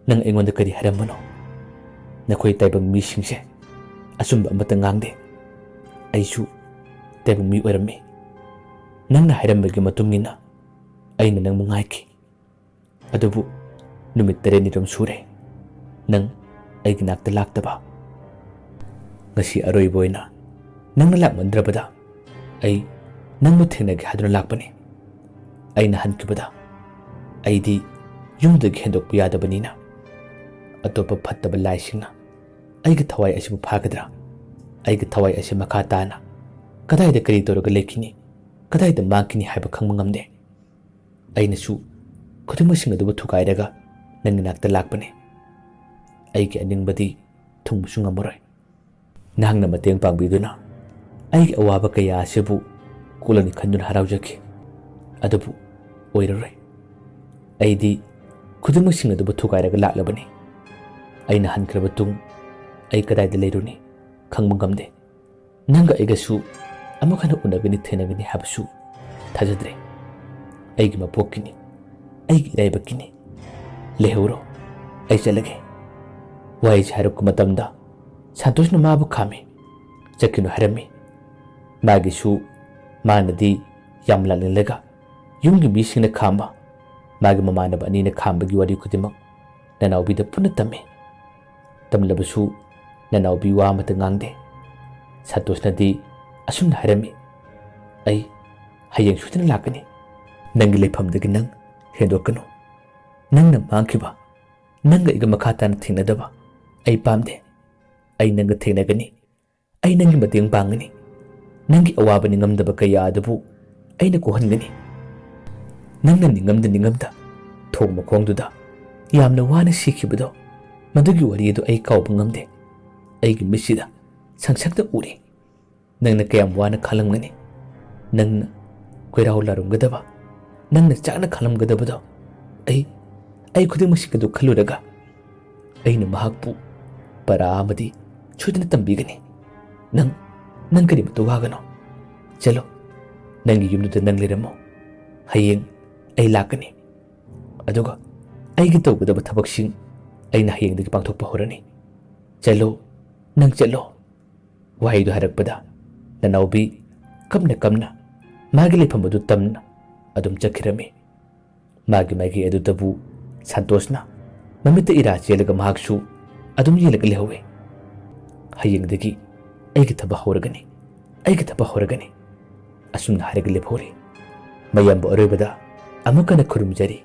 ꯅꯪ ꯑꯩꯉꯣꯟꯗ ꯀꯔꯤ ꯍꯥꯏꯔꯝꯕꯅꯣ? ꯅꯈꯣꯏ ꯇꯥꯏꯕꯪ ꯃꯤꯁꯤꯡꯁꯦ ꯑꯆꯨꯝꯕ ꯑꯃꯠꯇ ꯉꯥꯡꯗꯦ꯫ ꯑꯩꯁꯨ ꯇꯥꯏꯕꯪ ꯃꯤ ꯑꯣꯏꯔꯝꯃꯤ꯫ ꯅꯪꯅ ꯍꯥꯏꯔꯝꯕꯒꯤ ꯃꯇꯨꯡ ꯏꯟꯅ ꯑꯩꯅ ꯅꯪꯕꯨ ꯉꯥꯏꯈꯤ꯫ ꯑꯗꯨꯕꯨ ꯅꯨꯃꯤꯠ ꯇꯔꯦꯠꯅꯤꯔꯣꯝ ꯁꯨꯔꯦ ꯅꯪ ꯑꯩꯒꯤ ꯅꯥꯛꯇ ꯂꯥꯛꯇꯕ꯫ ꯉꯁꯤ ꯑꯔꯣꯏꯕ ꯑꯣꯏꯅ ꯅꯪꯅ ꯂꯥꯛꯃꯟꯗ꯭ꯔꯕꯗ ꯑꯩ ꯅꯪꯕꯨ ꯊꯦꯡꯅꯒꯦ ꯍꯥꯏꯗꯨꯅ ꯂꯥꯛꯄꯅꯤ꯫ ꯑꯩꯅ ꯍꯟꯈꯤꯕꯗ ꯑꯩꯗꯤ ꯌꯨꯝꯗꯒꯤ ꯍꯦꯟꯗꯣꯛꯄ ꯌꯥꯗꯕꯅꯤꯅ ꯑꯇꯣꯞꯄ ꯐꯠꯇꯕ ꯂꯥꯏꯁꯤꯡꯅ ꯑꯩꯒꯤ ꯊꯋꯥꯏ ꯑꯁꯤꯕꯨ ꯐꯥꯒꯗ꯭ꯔꯥ? ꯑꯩꯒꯤ ꯊꯋꯥꯏ ꯑꯁꯤ ꯃꯈꯥ ꯇꯥꯅ ꯀꯗꯥꯏꯗ ꯀꯔꯤ ꯇꯧꯔꯒ ꯂꯩꯈꯤꯅꯤ, ꯀꯗꯥꯏꯗ ꯃꯥꯡꯈꯤꯅꯤ ꯍꯥꯏꯕ ꯈꯪꯕ ꯉꯝꯗꯦ꯫ ꯑꯩꯅꯁꯨ ꯈꯨꯗꯤꯡꯃꯛꯁꯤꯡ ꯑꯗꯨꯕꯨ ꯊꯨꯒꯥꯏꯔꯒ ꯅꯪꯒꯤ ꯅꯥꯛꯇ ꯂꯥꯛꯄꯅꯤ꯫ ꯑꯩꯒꯤ ꯑꯅꯤꯡꯕꯗꯤ ꯊꯨꯡꯕꯁꯨ ꯉꯝꯃꯔꯣꯏ꯫ ꯅꯍꯥꯛꯅ ꯃꯇꯦꯡ ꯄꯥꯡꯕꯤꯗꯨꯅ ꯑꯩꯒꯤ ꯑꯋꯥꯕ ꯀꯌꯥ ꯑꯁꯤꯕꯨ ꯀꯣꯛꯂꯅꯤ ꯈꯟꯗꯨꯅ ꯍꯔꯥꯎꯖꯈꯤ꯫ ꯑꯗꯨꯕꯨ ꯑꯣꯏꯔꯔꯣꯏ꯫ ꯑꯩꯗꯤ ꯈꯨꯗꯤꯡꯃꯛꯁꯤꯡ ꯑꯗꯨꯕꯨ ꯊꯨꯒꯥꯏꯔꯒ ꯂꯥꯛꯂꯕꯅꯤ꯫ ꯑꯩꯅ ꯍꯟꯈ꯭ꯔꯕ ꯇꯨꯡ ꯑꯩ ꯀꯗꯥꯏꯗ ꯂꯩꯔꯨꯅꯤ? ꯈꯪꯕ ꯉꯝꯗꯦ꯫ ꯅꯪꯒ ꯑꯩꯒꯁꯨ ꯑꯃꯨꯛ ꯍꯟꯅ ꯎꯅꯒꯅꯤ, ꯊꯦꯡꯅꯒꯅꯤ ꯍꯥꯏꯕꯁꯨ ꯊꯥꯖꯗ꯭ꯔꯦ꯫ ꯑꯩꯒꯤ ꯃꯄꯣꯛꯀꯤꯅꯤ, ꯑꯩꯒꯤ ꯏꯔꯥꯏꯕꯛꯀꯤꯅꯤ꯫ ꯂꯩꯍꯧꯔꯣ, ꯑꯩ ꯆꯠꯂꯒꯦ꯫ ꯋꯥꯍꯩꯁꯦ ꯍꯥꯏꯔꯛꯄ ꯃꯇꯝꯗ ꯁꯟꯇꯣꯁꯅ ꯃꯥꯕꯨ ꯈꯥꯝꯃꯤ꯫ ꯆꯠꯈꯤꯅꯨ ꯍꯥꯏꯔꯝꯃꯤ꯫ ꯃꯥꯒꯤꯁꯨ ꯃꯥꯅꯗꯤ ꯌꯥꯝ ꯂꯥꯛꯅꯤꯡꯂꯒ ꯌꯨꯝꯒꯤ ꯃꯤꯁꯤꯡꯅ ꯈꯥꯝꯕ, ꯃꯥꯒꯤ ꯃꯃꯥꯟꯅꯕ ꯑꯅꯤꯅ ꯈꯥꯝꯕꯒꯤ ꯋꯥꯔꯤ ꯈꯨꯗꯤꯡꯃꯛ ꯅꯅꯥꯎꯕꯤꯗ ꯄꯨꯟꯅ ꯇꯝꯃꯤ꯫ ꯇꯝꯂꯕꯁꯨ ꯅꯅꯥꯎꯕꯤ ꯋꯥ ꯑꯃꯠꯇ ꯉꯥꯡꯗꯦ꯫ ꯁꯟꯇꯣꯁꯅꯗꯤ ꯑꯁꯨꯝꯅ ꯍꯥꯏꯔꯝꯃꯤ, "ꯑꯩ ꯍꯌꯦꯡ ꯁꯣꯏꯗꯅ ꯂꯥꯛꯀꯅꯤ꯫ ꯅꯪꯒꯤ ꯂꯩꯐꯝꯗꯒꯤ ꯅꯪ ꯍꯦꯟꯗꯣꯛꯀꯅꯨ꯫ ꯅꯪꯅ ꯃꯥꯡꯈꯤꯕ, ꯅꯪꯒ ꯑꯩꯒ ꯃꯈꯥ ꯇꯥꯅ ꯊꯦꯡꯅꯗꯕ ꯑꯩ ꯄꯥꯝꯗꯦ꯫ ꯑꯩ ꯅꯪꯒ ꯊꯦꯡꯅꯒꯅꯤ꯫ ꯑꯩ ꯅꯪꯒꯤ ꯃꯇꯦꯡ ꯄꯥꯡꯒꯅꯤ꯫ ꯅꯪꯒꯤ ꯑꯋꯥꯕ ꯅꯤꯡꯉꯝꯗꯕ ꯀꯌꯥ ꯑꯗꯨꯕꯨ ꯑꯩꯅ ꯀꯣꯛꯍꯟꯒꯅꯤ꯫ ꯅꯪꯅ ꯅꯤꯡꯉꯝꯗ ꯅꯤꯡꯉꯝꯗ ꯊꯣꯡ ꯃꯈꯣꯡꯗꯨꯗ ꯌꯥꯝꯅ ꯋꯥꯅ ꯁꯤꯈꯤꯕꯗꯣ, ꯃꯗꯨꯒꯤ ꯋꯥꯔꯤ ꯑꯗꯨ ꯑꯩ ꯀꯥꯎꯕ ꯉꯝꯗꯦ꯫ ꯑꯩꯒꯤ ꯃꯤꯠꯁꯤꯗ ꯁꯪꯁꯪꯇ ꯎꯔꯤ꯫ ꯅꯪꯅ ꯀꯌꯥꯝ ꯋꯥꯅ ꯈꯥꯡꯂꯝꯒꯅꯤ꯫ ꯅꯪꯅ ꯀꯣꯏꯔꯥꯎ ꯂꯥꯔꯨꯝꯒꯗꯕ, ꯅꯪꯅ ꯆꯥꯛꯅ ꯈꯥꯡꯂꯝꯒꯗꯕꯗꯣ꯫ ꯑꯩ, ꯑꯩ ꯈꯨꯗꯤꯡꯃꯛꯁꯤꯡ ꯑꯗꯨ ꯈꯜꯂꯨꯔꯒ ꯑꯩꯅ ꯃꯍꯥꯛꯄꯨ ꯄꯔꯥ ꯑꯃꯗꯤ ꯁꯣꯏꯗꯅ ꯇꯝꯕꯤꯒꯅꯤ꯫ ꯅꯪ, ꯅꯪ ꯀꯔꯤꯃꯇ ꯋꯥꯒꯅꯨ꯫ ꯆꯠꯂꯣ, ꯅꯪꯒꯤ ꯌꯨꯝꯗꯨꯗ ꯅꯪ ꯂꯩꯔꯝꯃꯣ꯫ ꯍꯌꯦꯡ ꯑꯩ ꯂꯥꯛꯀꯅꯤ꯫ ꯑꯗꯨꯒ ꯑꯩꯒꯤ ꯇꯧꯒꯗꯕ ꯊꯕꯛꯁꯤꯡ ꯑꯩꯅ ꯍꯌꯦꯡꯗꯒꯤ ꯄꯥꯡꯊꯣꯛꯄ ꯍꯧꯔꯅꯤ꯫ ꯆꯠꯂꯣ, ꯅꯪ ꯆꯠꯂꯣ꯫" ꯋꯥꯍꯩꯗꯨ ꯍꯥꯏꯔꯛꯄꯗ ꯅꯅꯥꯎꯕꯤ ꯀꯞꯅ ꯀꯞꯅ ꯃꯥꯒꯤ ꯂꯩꯐꯝ ꯑꯗꯨ ꯇꯝꯅ ꯑꯗꯨꯝ ꯆꯠꯈꯤꯔꯝꯃꯤ꯫ ꯃꯥꯒꯤ ꯃꯥꯏꯀꯩ ꯑꯗꯨꯗꯕꯨ ꯁꯟꯇꯣꯁꯅ ꯃꯃꯤꯠꯇ ꯏꯔꯥ ꯆꯦꯜꯂꯒ ꯃꯍꯥꯛꯁꯨ ꯑꯗꯨꯝ ꯌꯦꯡꯂꯒ ꯂꯩꯍꯧꯋꯤ꯫ "ꯍꯌꯦꯡꯗꯒꯤ ꯑꯩꯒꯤ ꯊꯕꯛ ꯍꯧꯔꯒꯅꯤ, ꯑꯩꯒꯤ ꯊꯕꯛ ꯍꯧꯔꯒꯅꯤ," ꯑꯁꯨꯝꯅ ꯍꯥꯏꯔꯒ ꯂꯦꯞꯍꯧꯔꯤ꯫ ꯃꯌꯥꯝꯕꯨ ꯑꯔꯣꯏꯕꯗ ꯑꯃꯨꯛ ꯍꯟꯅ ꯈꯨꯔꯨꯝꯖꯔꯤ꯫